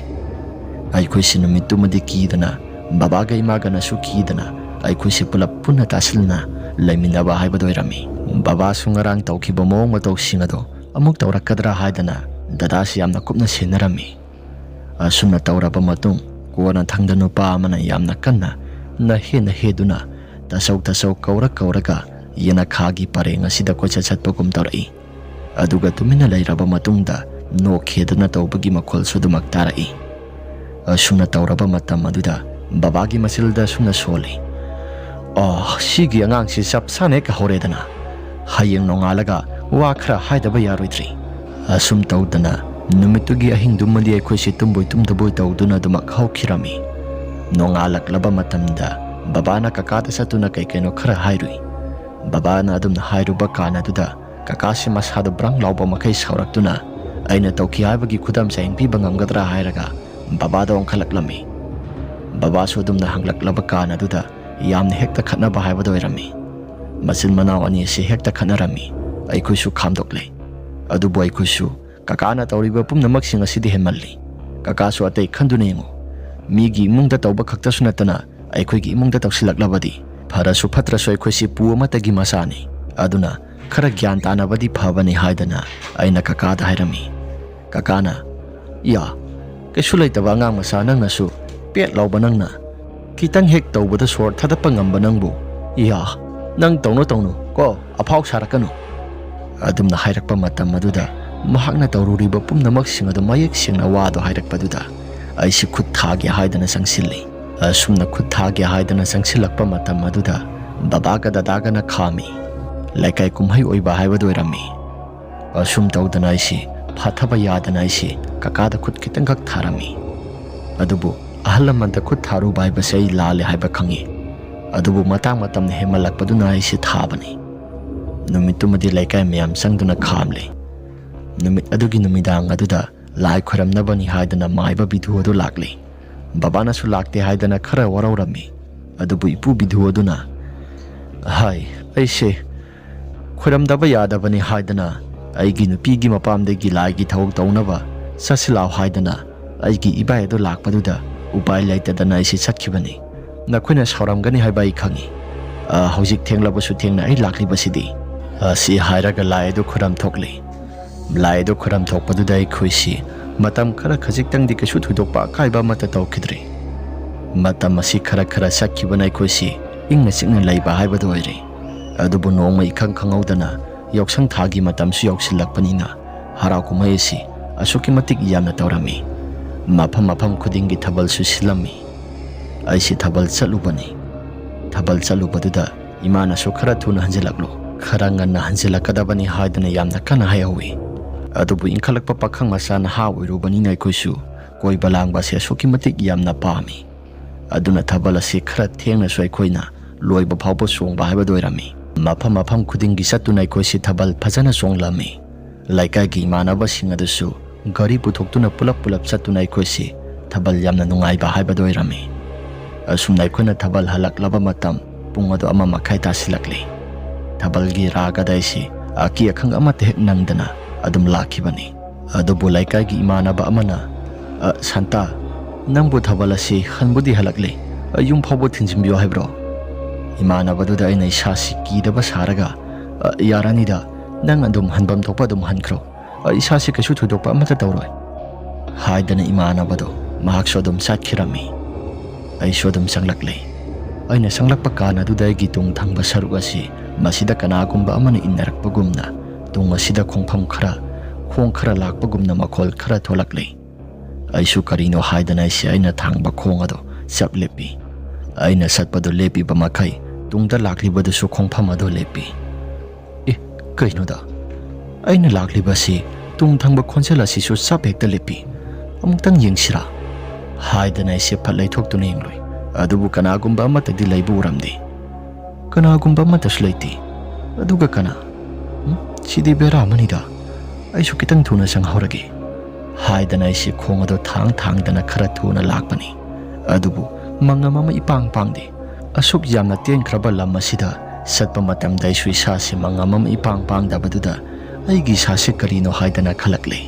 ꯑꯩꯈꯣꯏꯁꯤ ꯅꯨꯃꯤꯠꯇꯨꯃꯗꯤ ꯀꯤꯗꯅ, ꯕꯕꯥꯒ ꯏꯃꯥꯒꯅꯁꯨ ꯀꯤꯗꯅ, ꯑꯩꯈꯣꯏꯁꯤ ꯄꯨꯂꯞ ꯄꯨꯟꯅ ꯇꯥꯁꯤꯟꯅ ꯂꯩꯃꯤꯟꯅꯕ ꯍꯥꯏꯕꯗꯨ ꯑꯣꯏꯔꯝꯃꯤ꯫ ꯕꯕꯥꯁꯨ ꯉꯔꯥꯡ ꯇꯧꯈꯤꯕ ꯃꯑꯣꯡ ꯃꯇꯧꯁꯤꯡ ꯑꯗꯣ ꯑꯃꯨꯛ ꯇꯧꯔꯛꯀꯗ꯭ꯔꯥ ꯍꯥꯏꯗꯅ ꯗꯗꯥꯁꯤ ꯌꯥꯝꯅ ꯀꯨꯞꯅ ꯁꯦꯟꯅꯔꯝꯃꯤ꯫ ꯑꯁꯨꯝꯅ ꯇꯧꯔꯕ ꯃꯇꯨꯡ, ꯀꯣꯟꯅꯊꯪꯗ ꯅꯨꯄꯥ ꯑꯃꯅ ꯌꯥꯝꯅ ꯀꯟꯅ ꯅꯍꯦ ꯅꯍꯦꯗꯨꯅ ꯇꯁꯧ ꯇꯁꯧ ꯀꯧꯔ ꯀꯧꯔꯒ ꯌꯦꯅꯈꯥꯒꯤ ꯄꯔꯦꯡ ꯑꯁꯤꯗ ꯀꯣꯏꯆꯠ ꯆꯠꯄꯒꯨꯝ ꯇꯧꯔꯛꯏ꯫ ꯑꯗꯨꯒ ꯇꯨꯃꯤꯟꯅ ꯂꯩꯔꯕ ꯃꯇꯨꯡꯗ ꯅꯣꯛꯈꯦꯗꯅ ꯇꯧꯕꯒꯤ ꯃꯈꯣꯜꯁꯨ ꯑꯗꯨꯃꯛ ꯇꯥꯔꯛꯏ꯫ ꯑꯁꯨꯝꯅ ꯇꯧꯔꯕ ꯃꯇꯝ ꯑꯗꯨꯗ ꯕꯕꯥꯒꯤ ꯃꯆꯤꯜꯗ ꯑꯁꯨꯝꯅ ꯁꯣꯜꯂꯤ, "ꯑꯣ, ꯁꯤꯒꯤ ꯑꯉꯥꯡꯁꯤ ꯆꯞ ꯆꯥꯅ ꯍꯦꯛ ꯍꯧꯔꯦꯗꯅ꯫ ꯍꯌꯦꯡ ꯅꯣꯡꯉꯥꯜꯂꯒ ꯋꯥ ꯈꯔ ꯍꯥꯏꯗꯕ ꯌꯥꯔꯣꯏꯗ꯭ꯔꯤ?" ꯑꯁꯨꯝ ꯇꯧꯗꯅ ꯅꯨꯃꯤꯠꯇꯨꯒꯤ ꯑꯍꯤꯡꯗꯨꯃꯗꯤ ꯑꯩꯈꯣꯏꯁꯤ ꯇꯨꯝꯕꯣꯏ ꯇꯨꯝꯗꯕꯣꯏ ꯇꯧꯗꯨꯅ ꯑꯗꯨꯃꯛ ꯍꯧꯈꯤꯔꯝꯃꯤ꯫ ꯅꯣꯡꯉꯥꯜꯂꯛꯂꯕ ꯃꯇꯝꯗ ꯕꯕꯥꯅ ꯀꯀꯥꯗ ꯆꯠꯇꯨꯅ ꯀꯩ ꯀꯩꯅꯣ ꯈꯔ ꯍꯥꯏꯔꯨꯏ꯫ ꯕꯕꯥꯅ ꯑꯗꯨꯝꯅ ꯍꯥꯏꯔꯨꯕ ꯀꯥꯟ ꯑꯗꯨꯗ ꯀꯀꯥꯁꯤ ꯃꯁꯥꯗꯨ ꯕ꯭ꯔꯪ ꯂꯥꯎꯕ ꯃꯈꯩ ꯁꯥꯎꯔꯛꯇꯨꯅ, "ꯑꯩꯅ ꯇꯧꯈꯤ ꯍꯥꯏꯕꯒꯤ ꯈꯨꯗꯝ ꯆꯥꯌꯦꯡ ꯄꯤꯕ ꯉꯝꯒꯗ꯭ꯔꯥ?" ꯍꯥꯏꯔꯒ ꯕꯕꯥꯗ ꯑꯣꯟꯈꯠꯂꯛꯂꯝꯃꯤ꯫ ꯕꯕꯥꯁꯨ ꯑꯗꯨꯝꯅ ꯍꯪꯂꯛꯂꯕ ꯀꯥꯟ ꯑꯗꯨꯗ ꯌꯥꯝꯅ ꯍꯦꯛꯇ ꯈꯠꯅꯕ ꯍꯥꯏꯕꯗꯨ ꯑꯣꯏꯔꯝꯃꯤ꯫ ꯃꯆꯤꯟ ꯃꯅꯥꯎ ꯑꯅꯤ ꯑꯁꯤ ꯍꯦꯛꯇ ꯈꯠꯅꯔꯝꯃꯤ꯫ ꯑꯩꯈꯣꯏꯁꯨ ꯈꯥꯝꯗꯣꯛꯂꯦ꯫ ꯑꯗꯨꯕꯨ ꯑꯩꯈꯣꯏꯁꯨ, "ꯀꯀꯥꯅ ꯇꯧꯔꯤꯕ ꯄꯨꯝꯅꯃꯛꯁꯤꯡ ꯑꯁꯤꯗꯤ ꯍꯦꯟꯃꯜꯂꯤ꯫ ꯀꯀꯥꯁꯨ ꯑꯇꯩ ꯈꯟꯗꯨꯅ ꯌꯦꯡꯉꯨ꯫ ꯃꯤꯒꯤ ꯏꯃꯨꯡꯗ ꯇꯧꯕ ꯈꯛꯇꯁꯨ ꯅꯠꯇꯅ ꯑꯩꯈꯣꯏꯒꯤ ꯏꯃꯨꯡꯗ ꯇꯧꯁꯤꯜꯂꯛꯂꯕꯗꯤ ꯐꯔꯁꯨ ꯐꯠꯇ꯭ꯔꯁꯨ ꯑꯩꯈꯣꯏꯁꯤ ꯄꯨ ꯑꯃꯠꯇꯒꯤ ꯃꯆꯥꯅꯤ꯫ ꯑꯗꯨꯅ ꯈꯔ ꯒ꯭ꯌꯥꯟ ꯇꯥꯅꯕꯗꯤ ꯐꯕꯅꯤ" ꯍꯥꯏꯗꯅ ꯑꯩꯅ ꯀꯀꯥꯗ ꯍꯥꯏꯔꯝꯃꯤ꯫ ꯀꯀꯥꯅ, "ꯏꯌꯥ, ꯀꯩꯁꯨ ꯂꯩꯇꯕ ꯑꯉꯥꯡ ꯃꯆꯥ ꯅꯪꯅꯁꯨ, ꯄꯦꯠ ꯂꯥꯎꯕ ꯅꯪꯅ, ꯈꯤꯇꯪ ꯍꯦꯛ ꯇꯧꯕꯗ ꯁꯣꯔ ꯊꯥꯗꯠꯄ ꯉꯝꯕ ꯅꯪꯕꯨ, ꯏꯌꯥ, ꯅꯪ ꯇꯧꯅꯨ ꯇꯧꯅꯨ ꯀꯣ, ꯑꯐꯥꯎ ꯁꯥꯔꯛꯀꯅꯨ" ꯑꯗꯨꯝꯅ ꯍꯥꯏꯔꯛꯄ ꯃꯇꯝ ꯑꯗꯨꯗ, ꯃꯍꯥꯛꯅ ꯇꯧꯔꯨꯔꯤꯕ ꯄꯨꯝꯅꯃꯛꯁꯤꯡ ꯑꯗꯨ ꯃꯌꯦꯛ ꯁꯦꯡꯅ ꯋꯥꯗꯣ ꯍꯥꯏꯔꯛꯄꯗꯨꯗ ꯑꯩꯁꯤ ꯈꯨꯠ ꯊꯥꯒꯦ ꯍꯥꯏꯗꯅ ꯆꯪꯁꯤꯜꯂꯤ꯫ ꯑꯁꯨꯝꯅ ꯈꯨꯠ ꯊꯥꯒꯦ ꯍꯥꯏꯗꯅ ꯆꯪꯁꯤꯜꯂꯛꯄ ꯃꯇꯝ ꯑꯗꯨꯗ ꯕꯕꯥꯒ ꯗꯗꯥꯒꯅ ꯈꯥꯝꯃꯤ꯫ ꯂꯩꯀꯥꯏ ꯀꯨꯝꯍꯩ ꯑꯣꯏꯕ ꯍꯥꯏꯕꯗꯨ ꯑꯣꯏꯔꯝꯃꯤ꯫ ꯑꯁꯨꯝ ꯇꯧꯗꯅ ꯑꯩꯁꯤ ꯐꯥꯊꯕ ꯌꯥꯗꯅ ꯑꯩꯁꯤ ꯀꯀꯥꯗ ꯈꯨꯠ ꯈꯤꯇꯪꯈꯛ ꯊꯥꯔꯝꯃꯤ꯫ ꯑꯗꯨꯕꯨ ꯑꯍꯜ ꯂꯃꯟꯗ ꯈꯨꯠ ꯊꯥꯔꯨꯕ ꯍꯥꯏꯕꯁꯤ ꯑꯩ ꯂꯥꯜꯂꯦ ꯍꯥꯏꯕ ꯈꯪꯉꯤ꯫ ꯑꯗꯨꯕꯨ ꯃꯇꯥꯡ ꯃꯇꯝꯅ ꯍꯦꯟꯃꯜꯂꯛꯄꯗꯨꯅ ꯑꯩꯁꯤ ꯊꯥꯕꯅꯤ꯫ ꯅꯨꯃꯤꯠꯇꯨꯃꯗꯤ ꯂꯩꯀꯥꯏ ꯃꯌꯥꯝ ꯆꯪꯗꯨꯅ ꯈꯥꯝꯂꯤ꯫ ꯅꯨꯃꯤꯠ ꯑꯗꯨꯒꯤ ꯅꯨꯃꯤꯗꯥꯡ ꯑꯗꯨꯗ ꯂꯥꯏ ꯈꯣꯏꯔꯝꯅꯕꯅꯤ ꯍꯥꯏꯗꯅ ꯃꯥꯏꯕ ꯕꯤꯙꯨ ꯑꯗꯨ ꯂꯥꯛꯂꯤ꯫ ꯕꯕꯥꯅꯁꯨ ꯂꯥꯛꯇꯦ ꯍꯥꯏꯗꯅ ꯈꯔ ꯋꯥꯔꯧꯔꯝꯃꯤ꯫ ꯑꯗꯨꯕꯨ ꯏꯄꯨ ꯕꯤꯙꯨ ꯑꯗꯨꯅ, "ꯍꯥꯏ, ꯑꯩꯁꯦ ꯈꯣꯏꯔꯝꯗꯕ ꯌꯥꯗꯕꯅꯤ ꯍꯥꯏꯗꯅ ꯑꯩꯒꯤ ꯅꯨꯄꯤꯒꯤ ꯃꯄꯥꯝꯗꯒꯤ ꯂꯥꯏꯒꯤ ꯊꯕꯛ ꯇꯧꯅꯕ ꯆꯠꯁꯤꯜꯂꯥꯎ ꯍꯥꯏꯗꯅ ꯑꯩꯒꯤ ꯏꯕꯥꯏ ꯑꯗꯨ ꯂꯥꯛꯄꯗꯨꯗ ꯎꯄꯥꯏ ꯂꯩꯇꯗꯅ ꯑꯩꯁꯤ ꯆꯠꯈꯤꯕꯅꯤ꯫ ꯅꯈꯣꯏꯅ ꯁꯥꯎꯔꯝꯒꯅꯤ ꯍꯥꯏꯕ ꯑꯩ ꯈꯪꯉꯤ꯫ ꯑ, ꯍꯧꯖꯤꯛ ꯊꯦꯡꯂꯕꯁꯨ ꯊꯦꯡꯅ ꯑꯩ ꯂꯥꯛꯂꯤꯕꯁꯤꯗꯤ"꯫ ꯑ, ꯁꯤ ꯍꯥꯏꯔꯒ ꯂꯥꯏ ꯑꯗꯨ ꯈꯨꯔꯝ ꯊꯣꯛꯂꯤ꯫ ꯂꯥꯏ ꯑꯗꯨ ꯈꯨꯔꯝ ꯊꯣꯛꯄꯗꯨꯗ ꯑꯩꯈꯣꯏꯁꯤ ꯃꯇꯝ ꯈꯔ ꯈꯖꯤꯛꯇꯪꯗꯤ ꯀꯩꯁꯨ ꯊꯣꯏꯗꯣꯛꯄ ꯑꯀꯥꯏꯕ ꯑꯃꯠꯇ ꯇꯧꯈꯤꯗ꯭ꯔꯤ꯫ ꯃꯇꯝ ꯑꯁꯤ ꯈꯔ ꯈꯔ ꯆꯠꯈꯤꯕꯅ ꯑꯩꯈꯣꯏꯁꯤ ꯏꯪꯅ ꯆꯤꯛꯅ ꯂꯩꯕ ꯍꯥꯏꯕꯗꯨ ꯑꯣꯏꯔꯦ꯫ ꯑꯗꯨꯕꯨ ꯅꯣꯡꯃ ꯏꯈꯪ ꯈꯪꯍꯧꯗꯅ ꯌꯥꯎꯁꯪ ꯊꯥꯒꯤ ꯃꯇꯝꯁꯨ ꯌꯧꯁꯤꯜꯂꯛꯄꯅꯤꯅ ꯍꯔꯥꯎ ꯀꯨꯝꯍꯩ ꯑꯁꯤ ꯑꯁꯨꯛꯀꯤ ꯃꯇꯤꯛ ꯌꯥꯝꯅ ꯇꯧꯔꯝꯃꯤ꯫ ꯃꯐꯝ ꯃꯐꯝ ꯈꯨꯗꯤꯡꯒꯤ ꯊꯥꯕꯜꯁꯨ ꯁꯤꯜꯂꯝꯃꯤ꯫ ꯑꯩꯁꯤ ꯊꯥꯕꯜ ꯆꯠꯂꯨꯕꯅꯤ꯫ ꯊꯥꯕꯜ ꯆꯠꯂꯨꯕꯗꯨꯗ ꯏꯃꯥꯅꯁꯨ "ꯈꯔ ꯊꯨꯅ ꯍꯟꯖꯤꯜꯂꯛꯂꯣ, ꯈꯔ ꯉꯟꯅ ꯍꯟꯖꯤꯜꯂꯛꯀꯗꯕꯅꯤ" ꯍꯥꯏꯗꯅ ꯌꯥꯝꯅ ꯀꯟꯅ ꯍꯥꯏꯍꯧꯋꯤ꯫ ꯑꯗꯨꯕꯨ ꯏꯟꯈꯠꯂꯛꯄ ꯄꯥꯈꯪ ꯃꯆꯥ ꯅꯍꯥ ꯑꯣꯏꯔꯨꯕꯅꯤꯅ ꯑꯩꯈꯣꯏꯁꯨ ꯀꯣꯏꯕ ꯂꯥꯡꯕ ꯑꯁꯤ ꯑꯁꯨꯛꯀꯤ ꯃꯇꯤꯛ ꯌꯥꯝꯅ ꯄꯥꯝꯃꯤ꯫ ꯑꯗꯨꯅ ꯊꯥꯕꯜ ꯑꯁꯤ ꯈꯔ ꯊꯦꯡꯅꯁꯨ ꯑꯩꯈꯣꯏꯅ ꯂꯣꯏꯕ ꯐꯥꯎꯕ ꯆꯣꯡꯕ ꯍꯥꯏꯕꯗꯨ ꯑꯣꯏꯔꯝꯃꯤ꯫ ꯃꯐꯝ ꯃꯐꯝ ꯈꯨꯗꯤꯡꯒꯤ ꯆꯠꯇꯨꯅ ꯑꯩꯈꯣꯏꯁꯤ ꯊꯥꯕꯜ ꯐꯖꯅ ꯆꯣꯡꯂꯝꯃꯤ꯫ ꯂꯩꯀꯥꯏꯒꯤ ꯏꯃꯥꯟꯅꯕꯁꯤꯡ ꯑꯗꯨꯁꯨ ꯒꯥꯔꯤ ꯄꯨꯊꯣꯛꯇꯨꯅ ꯄꯨꯂꯞ ꯄꯨꯂꯞ ꯆꯠꯇꯨꯅ ꯑꯩꯈꯣꯏꯁꯤ ꯊꯥꯕꯜ ꯌꯥꯝꯅ ꯅꯨꯡꯉꯥꯏꯕ ꯍꯥꯏꯕꯗꯨ ꯑꯣꯏꯔꯝꯃꯤ꯫ ꯑꯁꯨꯝꯅ ꯑꯩꯈꯣꯏꯅ ꯊꯥꯕꯜ ꯍꯜꯂꯛꯂꯕ ꯃꯇꯝ ꯄꯨꯡ ꯑꯗꯨ ꯑꯃ ꯃꯈꯥꯏ ꯇꯥꯁꯤꯜꯂꯛꯂꯤ꯫ ꯊꯥꯕꯜꯒꯤ ꯔꯥꯒꯗ ꯑꯩꯁꯤ ꯑꯀꯤ ꯑꯈꯪ ꯑꯃꯠꯇ ꯍꯦꯛ ꯅꯪꯗꯅ ꯑꯗꯨꯝ ꯂꯥꯛꯈꯤꯕꯅꯤ꯫ ꯑꯗꯨꯕꯨ ꯂꯩꯀꯥꯏꯒꯤ ꯏꯃꯥꯟꯅꯕ ꯑꯃꯅ, "ꯑ, ꯁꯥꯟꯇ, ꯅꯪꯕꯨ ꯊꯥꯕꯜ ꯑꯁꯤ ꯍꯟꯕꯨꯗꯤ ꯍꯜꯂꯛꯂꯦ, ꯑ, ꯌꯨꯝ ꯐꯥꯎꯕ ꯊꯤꯟꯖꯤꯟꯕꯤꯌꯣ ꯍꯥꯏꯕ꯭ꯔꯣ?" ꯏꯃꯥꯟꯅꯕꯗꯨꯗ ꯑꯩꯅ ꯏꯁꯥꯁꯤ ꯀꯤꯗꯕ ꯁꯥꯔꯒ, "ꯑ, ꯌꯥꯔꯅꯤꯗ, ꯅꯪ ꯑꯗꯨꯝ ꯍꯟꯐꯝ ꯊꯣꯛꯄ ꯑꯗꯨꯝ ꯍꯟꯈ꯭ꯔꯣ꯫ ꯑ, ꯏꯁꯥꯁꯤ ꯀꯩꯁꯨ ꯊꯣꯏꯗꯣꯛꯄ ꯑꯃꯠꯇ ꯇꯧꯔꯣꯏ" ꯍꯥꯏꯗꯅ ꯏꯃꯥꯟꯅꯕꯗꯣ ꯃꯍꯥꯛꯁꯨ ꯑꯗꯨꯝ ꯆꯠꯈꯤꯔꯝꯃꯤ꯫ ꯑꯩꯁꯨ ꯑꯗꯨꯝ ꯆꯪꯂꯛꯂꯦ꯫ ꯑꯩꯅ ꯆꯪꯂꯛꯄ ꯀꯥꯟ ꯑꯗꯨꯗ ꯑꯩꯒꯤ ꯇꯨꯡ ꯊꯪꯕ ꯁꯔꯨꯛ ꯑꯁꯤ ꯃꯁꯤꯗ ꯀꯅꯥꯒꯨꯝꯕ ꯑꯃꯅ ꯏꯟꯅꯔꯛꯄꯒꯨꯝꯅ ꯇꯨꯡ ꯑꯁꯤꯗ ꯈꯣꯡꯐꯝ ꯈꯔ, ꯈꯣꯡ ꯈꯔ ꯂꯥꯛꯄꯒꯨꯝꯅ ꯃꯈꯣꯜ ꯈꯔ ꯊꯣꯛꯂꯛꯂꯦ꯫ ꯑꯩꯁꯨ ꯀꯔꯤꯅꯣ ꯍꯥꯏꯗꯅ ꯑꯩꯁꯦ ꯑꯩꯅ ꯊꯥꯡꯕ ꯈꯣꯡ ꯑꯗꯣ ꯆꯞ ꯂꯦꯞꯄꯤ꯫ ꯑꯩꯅ ꯆꯠꯄꯗꯣ ꯂꯦꯞꯄꯤꯕ ꯃꯈꯩ ꯇꯨꯡꯗ ꯂꯥꯛꯂꯤꯕꯗꯨꯁꯨ ꯈꯣꯡꯐꯝ ꯑꯗꯣ ꯂꯦꯞꯄꯤ꯫ "ꯑꯦ, ꯀꯩꯅꯣꯗ? ꯑꯩꯅ ꯂꯥꯛꯂꯤꯕꯁꯤ ꯇꯨꯡ ꯊꯪꯕ ꯈꯣꯟꯖꯦꯜ ꯑꯁꯤꯁꯨ ꯆꯞ ꯍꯦꯛꯇ ꯂꯦꯞꯄꯤ꯫ ꯑꯃꯨꯛꯇꯪ ꯌꯦꯡꯁꯤꯔꯥ?" ꯍꯥꯏꯗꯅ ꯑꯩꯁꯦ ꯐꯠ ꯂꯩꯊꯣꯛꯇꯨꯅ ꯌꯦꯡꯂꯨꯏ꯫ ꯑꯗꯨꯕꯨ ꯀꯅꯥꯒꯨꯝꯕ ꯑꯃꯠꯇꯗꯤ ꯂꯩꯕ ꯎꯔꯝꯗꯦ꯫ ꯀꯅꯥꯒꯨꯝꯕ ꯑꯃꯠꯇꯁꯨ ꯂꯩꯇꯦ꯫ ꯑꯗꯨꯒ ꯀꯅꯥ? ꯎꯝ, ꯁꯤꯗꯤ ꯕꯦꯔꯥ ꯑꯃꯅꯤꯗ꯫ ꯑꯩꯁꯨ ꯈꯤꯇꯪ ꯊꯨꯅ ꯆꯪꯍꯧꯔꯒꯦ ꯍꯥꯏꯗꯅ ꯑꯩꯁꯦ ꯈꯣꯡ ꯑꯗꯣ ꯊꯥꯡ ꯊꯥꯡꯗꯅ ꯈꯔ ꯊꯨꯅ ꯂꯥꯛꯄꯅꯤ꯫ ꯑꯗꯨꯕꯨ ꯃꯪꯉꯝ ꯑꯃ ꯏꯄꯥꯡ ꯄꯥꯡꯗꯦ꯫ ꯑꯁꯨꯛ ꯌꯥꯝꯅ ꯇꯦꯟꯈ꯭ꯔꯕ ꯂꯝ ꯑꯁꯤꯗ ꯆꯠꯄ ꯃꯇꯝꯗ ꯑꯩꯁꯨ ꯏꯁꯥꯁꯦ ꯃꯪꯉꯝ ꯑꯃ ꯏꯄꯥꯡ ꯄꯥꯡꯗꯕꯗꯨꯗ ꯑꯩꯒꯤ ꯏꯁꯥꯁꯦ ꯀꯔꯤꯅꯣ ꯍꯥꯏꯗꯅ ꯈꯜꯂꯛꯂꯦ꯫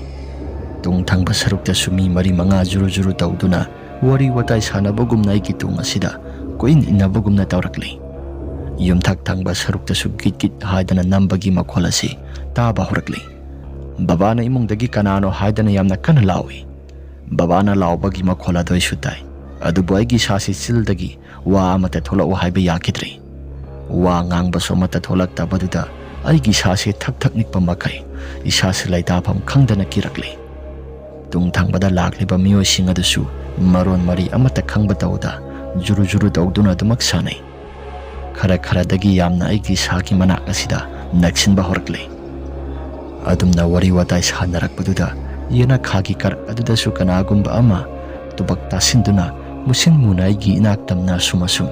ꯇꯨꯡ ꯊꯪꯕ ꯁꯔꯨꯛꯇꯁꯨ ꯃꯤ ꯃꯔꯤ ꯃꯉꯥ ꯖꯨꯔꯨ ꯖꯨꯔꯨ ꯇꯧꯗꯨꯅ ꯋꯥꯔꯤ ꯋꯥꯇꯥꯏ ꯁꯥꯟꯅꯕꯒꯨꯝꯅ ꯑꯩꯒꯤ ꯇꯨꯡ ꯑꯁꯤꯗ ꯀꯣꯏꯏꯟ ꯏꯟꯅꯕꯒꯨꯝꯅ ꯇꯧꯔꯛꯂꯤ꯫ ꯌꯨꯝꯊꯛ ꯊꯪꯕ ꯁꯔꯨꯛꯇꯁꯨ ꯒꯤꯠ ꯒꯤꯠ ꯍꯥꯏꯗꯅ ꯅꯝꯕꯒꯤ ꯃꯈꯣꯜ ꯑꯁꯤ ꯇꯥꯕ ꯍꯧꯔꯛꯂꯤ꯫ ꯕꯕꯥꯅ ꯏꯃꯨꯡꯗꯒꯤ ꯀꯅꯥꯅꯣ ꯍꯥꯏꯗꯅ ꯌꯥꯝꯅ ꯀꯟꯅ ꯂꯥꯎꯏ꯫ ꯕꯕꯥꯅ ꯂꯥꯎꯕꯒꯤ ꯃꯈꯣꯜ ꯑꯗꯨ ꯑꯩꯁꯨ ꯇꯥꯏ꯫ ꯑꯗꯨꯕꯨ ꯑꯩꯒꯤ ꯏꯁꯥꯁꯤ ꯆꯤꯜꯗꯒꯤ ꯋꯥ ꯑꯃꯠꯇ ꯊꯣꯛꯂꯛꯎ ꯍꯥꯏꯕ ꯌꯥꯈꯤꯗ꯭ꯔꯦ꯫ ꯋꯥ ꯉꯥꯡꯕꯁꯨ ꯑꯃꯠꯇ ꯊꯣꯛꯂꯛꯇꯕꯗꯨꯗ ꯑꯩꯒꯤ ꯏꯁꯥꯁꯤ ꯊꯛ ꯊꯛ ꯅꯤꯛꯄ ꯃꯈꯩ ꯏꯁꯥꯁꯤ ꯂꯩꯇꯥꯐꯝ ꯈꯪꯗꯅ ꯀꯤꯔꯛꯂꯦ꯫ ꯇꯨꯡ ꯊꯪꯕꯗ ꯂꯥꯛꯂꯤꯕ ꯃꯤꯑꯣꯏꯁꯤꯡ ꯑꯗꯨꯁꯨ ꯃꯔꯣꯟ ꯃꯔꯤ ꯑꯃꯠꯇ ꯈꯪꯕ ꯇꯧꯗ ꯖꯨꯔꯨ ꯖꯨꯔꯨ ꯇꯧꯗꯨꯅ ꯑꯗꯨꯃꯛ ꯁꯥꯟꯅꯩ꯫ ꯈꯔ ꯈꯔꯗꯒꯤ ꯌꯥꯝꯅ ꯑꯩꯒꯤ ꯏꯁꯥꯒꯤ ꯃꯅꯥꯛ ꯑꯁꯤꯗ ꯅꯛꯁꯤꯟꯕ ꯍꯧꯔꯛꯂꯦ꯫ ꯑꯗꯨꯝꯅ ꯋꯥꯔꯤ ꯋꯥꯇꯥꯏ ꯁꯥꯟꯅꯔꯛꯄꯗꯨꯗ ꯌꯦꯅꯈꯥꯒꯤ ꯀꯔꯛ ꯑꯗꯨꯗꯁꯨ ꯀꯅꯥꯒꯨꯝꯕ ꯑꯃ ꯇꯨꯕꯛ ꯇꯥꯁꯤꯟꯗꯨꯅ ꯃꯨꯁꯤꯟ ꯃꯨꯅ ꯑꯩꯒꯤ ꯏꯅꯥꯛ ꯇꯝꯅ ꯑꯁꯨꯝ ꯑꯁꯨꯝ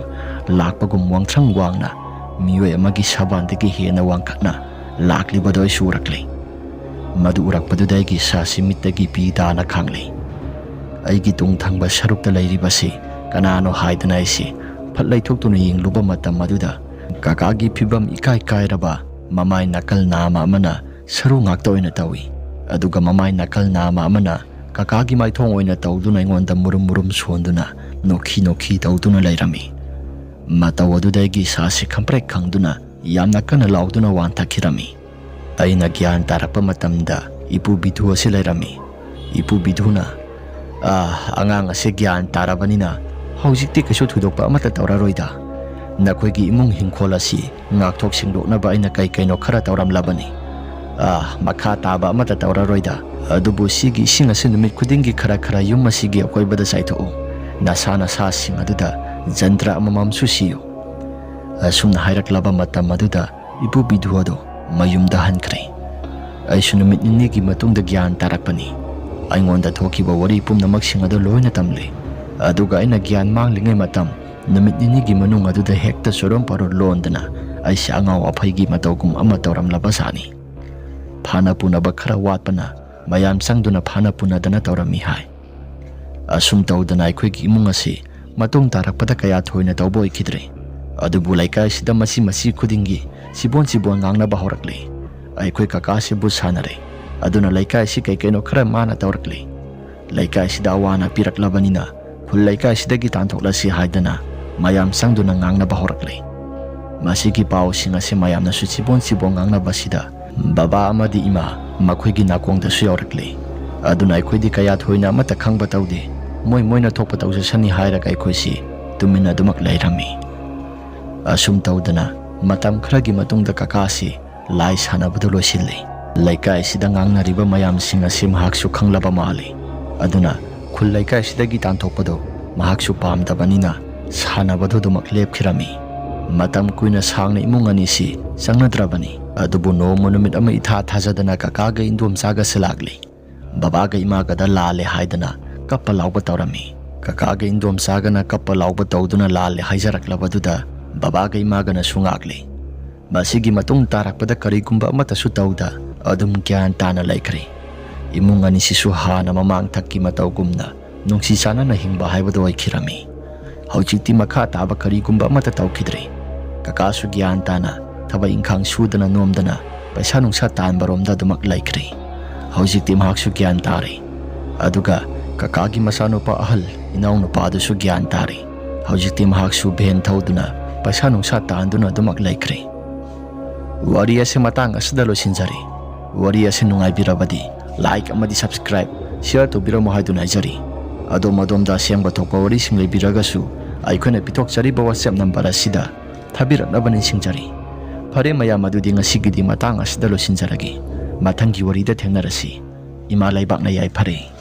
ꯂꯥꯛꯄꯒꯨꯝ ꯋꯥꯡꯊ꯭ꯔꯪ ꯋꯥꯡꯅ ꯃꯤꯑꯣꯏ ꯑꯃꯒꯤ ꯁꯕꯥꯟꯗꯒꯤ ꯍꯦꯟꯅ ꯋꯥꯡꯈꯠꯅ ꯂꯥꯛꯂꯤꯕꯗꯣ ꯑꯩꯁꯨ ꯎꯔꯛꯂꯦ꯫ ꯃꯗꯨ ꯎꯔꯛꯄꯗꯨꯗ ꯑꯩꯒꯤ ꯏꯁꯥꯁꯤ ꯃꯤꯠꯇꯒꯤ ꯄꯤ ꯇꯥꯅ ꯈꯥꯡꯂꯦ꯫ ꯑꯩꯒꯤ ꯇꯨꯡ ꯊꯪꯕ ꯁꯔꯨꯛꯇ ꯂꯩꯔꯤꯕꯁꯤ ꯀꯅꯥꯅꯣ ꯍꯥꯏꯗꯅ ꯑꯩꯁꯤ ꯐꯠ ꯂꯩꯊꯣꯛꯇꯨꯅ ꯌꯦꯡꯂꯨꯕ ꯃꯇꯝ ꯑꯗꯨꯗ ꯀꯀꯥꯒꯤ ꯐꯤꯕꯝ ꯏꯀꯥꯏ ꯀꯥꯏꯔꯕ ꯃꯃꯥꯏ ꯅꯥꯀꯜ ꯅꯥꯝꯃ ꯑꯃꯅ ꯁꯔꯨ ꯉꯥꯛꯇ ꯑꯣꯏꯅ ꯇꯧꯏ꯫ ꯑꯗꯨꯒ ꯃꯃꯥꯏ ꯅꯥꯀꯜ ꯅꯥꯝꯃ ꯑꯃꯅ ꯀꯀꯥꯒꯤ ꯃꯥꯏꯊꯣꯡ ꯑꯣꯏꯅ ꯇꯧꯗꯨꯅ ꯑꯩꯉꯣꯟꯗ ꯃꯨꯔꯨꯝ ꯃꯨꯔꯨꯝ ꯁꯣꯟꯗꯨꯅ ꯅꯣꯛꯈꯤ ꯅꯣꯛꯈꯤ ꯇꯧꯗꯨꯅ ꯂꯩꯔꯝꯃꯤ꯫ ꯃꯇꯧ ꯑꯗꯨꯗ ꯑꯩꯒꯤ ꯏꯁꯥꯁꯤ ꯈꯪꯄ꯭ꯔꯦꯛ ꯈꯪꯗꯨꯅ ꯌꯥꯝꯅ ꯀꯟꯅ ꯂꯥꯎꯗꯨꯅ ꯋꯥꯟꯊꯈꯤꯔꯝꯃꯤ꯫ ꯑꯩꯅ ꯒ꯭ꯌꯥꯟ ꯇꯥꯔꯛꯄ ꯃꯇꯝꯗ ꯏꯄꯨ ꯕꯤꯙꯨ ꯑꯁꯤ ꯂꯩꯔꯝꯃꯤ꯫ ꯏꯄꯨ ꯕꯤꯙꯨꯅ, "ꯑꯥ, ꯑꯉꯥꯡ ꯑꯁꯤ ꯒ꯭ꯌꯥꯟ ꯇꯥꯔꯕꯅꯤꯅ ꯍꯧꯖꯤꯛꯇꯤ ꯀꯩꯁꯨ ꯊꯣꯏꯗꯣꯛꯄ ꯑꯃꯠꯇ ꯇꯧꯔꯔꯣꯏꯗ꯫ ꯅꯈꯣꯏꯒꯤ ꯏꯃꯨꯡ ꯍꯤꯡꯈꯣꯜ ꯑꯁꯤ ꯉꯥꯛꯊꯣꯛ ꯁꯦꯡꯗꯣꯛꯅꯕ ꯑꯩꯅ ꯀꯩ ꯀꯩꯅꯣ ꯈꯔ ꯇꯧꯔꯝꯂꯕꯅꯤ꯫ ꯑꯥ, ꯃꯈꯥ ꯇꯥꯕ ꯑꯃꯠꯇ ꯇꯧꯔꯔꯣꯏꯗ꯫ ꯑꯗꯨꯕꯨ ꯁꯤꯒꯤ ꯏꯁꯤꯡ ꯑꯁꯤ ꯅꯨꯃꯤꯠ ꯈꯨꯗꯤꯡꯒꯤ ꯈꯔ ꯈꯔ ꯌꯨꯝ ꯑꯁꯤꯒꯤ ꯑꯀꯣꯏꯕꯗ ꯆꯥꯏꯊꯣꯛꯎ꯫ ꯅꯁꯥ ꯅꯁꯥꯁꯤꯡ ꯑꯗꯨꯗ ꯖꯟꯇ꯭ꯔ ꯑꯃꯃꯝꯁꯨ ꯁꯤꯌꯨ"꯫ ꯑꯁꯨꯝꯅ ꯍꯥꯏꯔꯛꯂꯕ ꯃꯇꯝ ꯑꯗꯨꯗ ꯏꯄꯨ ꯕꯤꯙꯨ ꯑꯗꯨ ꯃꯌꯨꯝꯗ ꯍꯟꯈ꯭ꯔꯦ꯫ ꯑꯩꯁꯨ ꯅꯨꯃꯤꯠ ꯅꯤꯅꯤꯒꯤ ꯃꯇꯨꯡꯗ ꯒ꯭ꯌꯥꯟ ꯇꯥꯔꯛꯄꯅꯤ꯫ ꯑꯩꯉꯣꯟꯗ ꯊꯣꯛꯈꯤꯕ ꯋꯥꯔꯤ ꯄꯨꯝꯅꯃꯛꯁꯤꯡ ꯑꯗꯨ ꯂꯣꯏꯅ ꯇꯝꯂꯦ꯫ ꯑꯗꯨꯒ ꯑꯩꯅ ꯒ꯭ꯌꯥꯟ ꯃꯥꯡꯂꯤꯉꯩ ꯃꯇꯝ, ꯅꯨꯃꯤꯠ ꯅꯤꯅꯤꯒꯤ ꯃꯅꯨꯡ ꯑꯗꯨꯗ ꯍꯦꯛꯇ ꯆꯣꯔꯣꯝ ꯄꯥꯔꯣ ꯂꯣꯟꯗꯅ ꯑꯩꯁꯦ ꯑꯉꯥꯎ ꯑꯐꯩꯒꯤ ꯃꯇꯧꯒꯨꯝ ꯑꯃ ꯇꯧꯔꯝꯂꯕ ꯖꯥꯠꯅꯤ꯫ ꯐꯥꯅ ꯄꯨꯅꯕ ꯈꯔ ꯋꯥꯠꯄꯅ ꯃꯌꯥꯝ ꯆꯪꯗꯨꯅ ꯐꯥꯅ ꯄꯨꯅꯗꯅ ꯇꯧꯔꯝꯃꯤ ꯍꯥꯏ꯫ ꯑꯁꯨꯝ ꯇꯧꯗꯅ ꯑꯩꯈꯣꯏꯒꯤ ꯏꯃꯨꯡ ꯑꯁꯤ ꯃꯇꯨꯡ ꯇꯥꯔꯛꯄꯗ ꯀꯌꯥ ꯊꯣꯏꯅ ꯇꯧꯕ ꯑꯣꯏꯈꯤꯗ꯭ꯔꯦ꯫ ꯑꯗꯨꯕꯨ ꯂꯩꯀꯥꯏꯁꯤꯗ ꯃꯆꯤ ꯃꯆꯤ ꯈꯨꯗꯤꯡꯒꯤ ꯁꯤꯕꯣꯟ ꯁꯤꯕꯣꯟ ꯉꯥꯡꯅꯕ ꯍꯧꯔꯛꯂꯦ꯫ ꯑꯩꯈꯣꯏ ꯀꯀꯥꯁꯤꯕꯨ ꯁꯥꯟꯅꯔꯦ꯫ ꯑꯗꯨꯅ ꯂꯩꯀꯥꯏꯁꯤ ꯀꯩ ꯀꯩꯅꯣ ꯈꯔ ꯃꯥꯅ ꯇꯧꯔꯛꯂꯦ꯫ ꯂꯩꯀꯥꯏꯁꯤꯗ ꯑꯋꯥ ꯑꯅꯥ ꯄꯤꯔꯛꯂꯕꯅꯤꯅ ꯈꯨꯜ ꯂꯩꯀꯥꯏꯁꯤꯗꯒꯤ ꯇꯥꯟꯊꯣꯛꯂꯁꯤ ꯍꯥꯏꯗꯅ ꯃꯌꯥꯝ ꯆꯪꯗꯨꯅ ꯉꯥꯡꯅꯕ ꯍꯧꯔꯛꯂꯦ꯫ ꯃꯁꯤꯒꯤ ꯄꯥꯎꯁꯤꯡ ꯑꯁꯤ ꯃꯌꯥꯝꯅꯁꯨ ꯁꯤꯕꯣꯟ ꯁꯤꯕꯣꯟ ꯉꯥꯡꯅꯕꯁꯤꯗ ꯕꯕꯥ ꯑꯃꯗꯤ ꯏꯃꯥ ꯃꯈꯣꯏꯒꯤ ꯅꯥꯀꯣꯡꯗꯁꯨ ꯌꯧꯔꯛꯂꯦ꯫ ꯑꯗꯨꯅ ꯑꯩꯈꯣꯏꯗꯤ ꯀꯌꯥ ꯊꯣꯏꯅ ꯑꯃꯠꯇ ꯈꯪꯕ ꯇꯧꯗꯦ꯫ ꯃꯣꯏ ꯃꯣꯏꯅ ꯊꯣꯛꯄ ꯇꯧꯖꯁꯅꯤ ꯍꯥꯏꯔꯒ ꯑꯩꯈꯣꯏꯁꯤ ꯇꯨꯃꯤꯟꯅ ꯑꯗꯨꯃꯛ ꯂꯩꯔꯝꯃꯤ꯫ ꯑꯁꯨꯝ ꯇꯧꯗꯅ ꯃꯇꯝ ꯈꯔꯒꯤ ꯃꯇꯨꯡꯗ ꯀꯀꯥꯁꯤ ꯂꯥꯏ ꯁꯥꯟꯅꯕꯗꯨ ꯂꯣꯏꯁꯤꯜꯂꯤ꯫ ꯂꯩꯀꯥꯏꯁꯤꯗ ꯉꯥꯡꯅꯔꯤꯕ ꯃꯌꯥꯝꯁꯤꯡ ꯑꯁꯤ ꯃꯍꯥꯛꯁꯨ ꯈꯪꯂꯕ ꯃꯥꯜꯂꯤ꯫ ꯑꯗꯨꯅ ꯈꯨꯜ ꯂꯩꯀꯥꯏꯁꯤꯗꯒꯤ ꯇꯥꯟꯊꯣꯛꯄꯗꯨ ꯃꯍꯥꯛꯁꯨ ꯄꯥꯝꯗꯕꯅꯤꯅ ꯁꯥꯟꯅꯕꯗꯨ ꯑꯗꯨꯃꯛ ꯂꯦꯞꯈꯤꯔꯝꯃꯤ꯫ ꯃꯇꯝ ꯀꯨꯏꯅ ꯁꯥꯡꯅ ꯏꯃꯨꯡ ꯑꯅꯤꯁꯤ ꯆꯪꯅꯗ꯭ꯔꯕꯅꯤ꯫ ꯑꯗꯨꯕꯨ ꯅꯣꯡꯃ ꯅꯨꯃꯤꯠ ꯑꯃ ꯏꯊꯥ ꯊꯥꯖꯗꯅ ꯀꯀꯥꯒ ꯏꯟꯗꯣꯝꯆꯥꯒꯁꯤ ꯂꯥꯛꯂꯤ꯫ ꯕꯕꯥꯒ ꯏꯃꯥꯒꯗ ꯂꯥꯜꯂꯦ ꯍꯥꯏꯗꯅ ꯀꯞꯄ ꯂꯥꯎꯕ ꯇꯧꯔꯝꯃꯤ꯫ ꯀꯀꯥꯒ ꯏꯟꯗꯣꯝꯆꯥꯒꯅ ꯀꯞꯄ ꯂꯥꯎꯕ ꯇꯧꯗꯨꯅ ꯂꯥꯜꯂꯦ ꯍꯥꯏꯖꯔꯛꯂꯕꯗꯨꯗ ꯕꯕꯥꯒ ꯏꯃꯥꯒꯅꯁꯨ ꯉꯥꯛꯂꯤ꯫ ꯃꯁꯤꯒꯤ ꯃꯇꯨꯡ ꯇꯥꯔꯛꯄꯗ ꯀꯔꯤꯒꯨꯝꯕ ꯑꯃꯠꯇꯁꯨ ꯇꯧꯗ ꯑꯗꯨꯝ ꯒ꯭ꯌꯥꯟ ꯇꯥꯅ ꯂꯩꯈ꯭ꯔꯦ꯫ ꯏꯃꯨꯡ ꯑꯅꯤꯁꯤꯁꯨ ꯍꯥꯟꯅ ꯃꯃꯥꯡ ꯊꯛꯀꯤ ꯃꯇꯧꯒꯨꯝꯅ ꯅꯨꯡꯁꯤ ꯆꯥꯟꯅꯅ ꯍꯤꯡꯕ ꯍꯥꯏꯕꯗꯨ ꯑꯣꯏꯈꯤꯔꯝꯃꯤ꯫ ꯍꯧꯖꯤꯛꯇꯤ ꯃꯈꯥ ꯇꯥꯕ ꯀꯔꯤꯒꯨꯝꯕ ꯑꯃꯠꯇ ꯇꯧꯈꯤꯗ꯭ꯔꯦ꯫ ꯀꯀꯥꯁꯨ ꯒ꯭ꯌꯥꯟ ꯇꯥꯅ ꯊꯕꯛ ꯏꯪꯈꯥꯡ ꯁꯨꯗꯅ ꯅꯣꯝꯗꯅ ꯄꯩꯁꯥ ꯅꯨꯡꯁꯥ ꯇꯥꯟꯕꯔꯣꯝꯗ ꯑꯗꯨꯃꯛ ꯂꯩꯈ꯭ꯔꯦ꯫ ꯍꯧꯖꯤꯛꯇꯤ ꯃꯍꯥꯛꯁꯨ ꯒ꯭ꯌꯥꯟ ꯇꯥꯔꯦ꯫ ꯑꯗꯨꯒ ꯀꯀꯥꯒꯤ ꯃꯆꯥꯅꯨꯄꯥ ꯑꯍꯜ ꯏꯅꯥꯎꯅꯨꯄꯥꯗꯨꯁꯨ ꯒ꯭ꯌꯥꯟ ꯇꯥꯔꯦ꯫ ꯍꯧꯖꯤꯛꯇꯤ ꯃꯍꯥꯛꯁꯨ ꯚꯦꯟ ꯊꯧꯗꯨꯅ ꯄꯩꯁꯥ ꯅꯨꯡꯁꯥ ꯇꯥꯟꯗꯨꯅ ꯑꯗꯨꯃꯛ ꯂꯩꯈ꯭ꯔꯦ꯫ ꯋꯥꯔꯤ ꯑꯁꯤ ꯃꯇꯥꯡ ꯑꯁꯤꯗ ꯂꯣꯏꯁꯤꯟꯖꯔꯦ꯫ ꯋꯥꯔꯤ ꯑꯁꯤ ꯅꯨꯡꯉꯥꯏꯕꯤꯔꯕꯗꯤ like ꯑꯃꯗꯤ subscribe, share ꯇꯧꯕꯤꯔꯝꯃꯨ ꯍꯥꯏꯗꯨꯅ ꯍꯥꯏꯖꯔꯤ꯫ ꯑꯗꯣꯝ ꯑꯗꯣꯝꯗ ꯑꯁꯦꯡꯕ ꯊꯣꯛꯄ ꯋꯥꯔꯤꯁꯤꯡ ꯂꯩꯕꯤꯔꯒꯁꯨ ꯑꯩꯈꯣꯏꯅ ꯄꯤꯊꯣꯛꯆꯔꯤꯕ WhatsApp number ꯑꯁꯤꯗ ꯊꯥꯕꯤꯔꯛꯅꯕ ꯅꯤꯡꯁꯤꯡꯖꯔꯤ꯫ ꯐꯔꯦ ꯃꯌꯥꯝ, ꯑꯗꯨꯗꯤ ꯉꯁꯤꯒꯤꯗꯤ ꯃꯇꯥꯡ ꯑꯁꯤꯗ ꯂꯣꯏꯁꯤꯟꯖꯔꯒꯦ꯫ ꯃꯊꯪꯒꯤ ꯋꯥꯔꯤꯗ ꯊꯦꯡꯅꯔꯁꯤ꯫ ꯏꯃꯥ ꯂꯩꯕꯥꯛꯅ ꯌꯥꯏꯐꯔꯦ꯫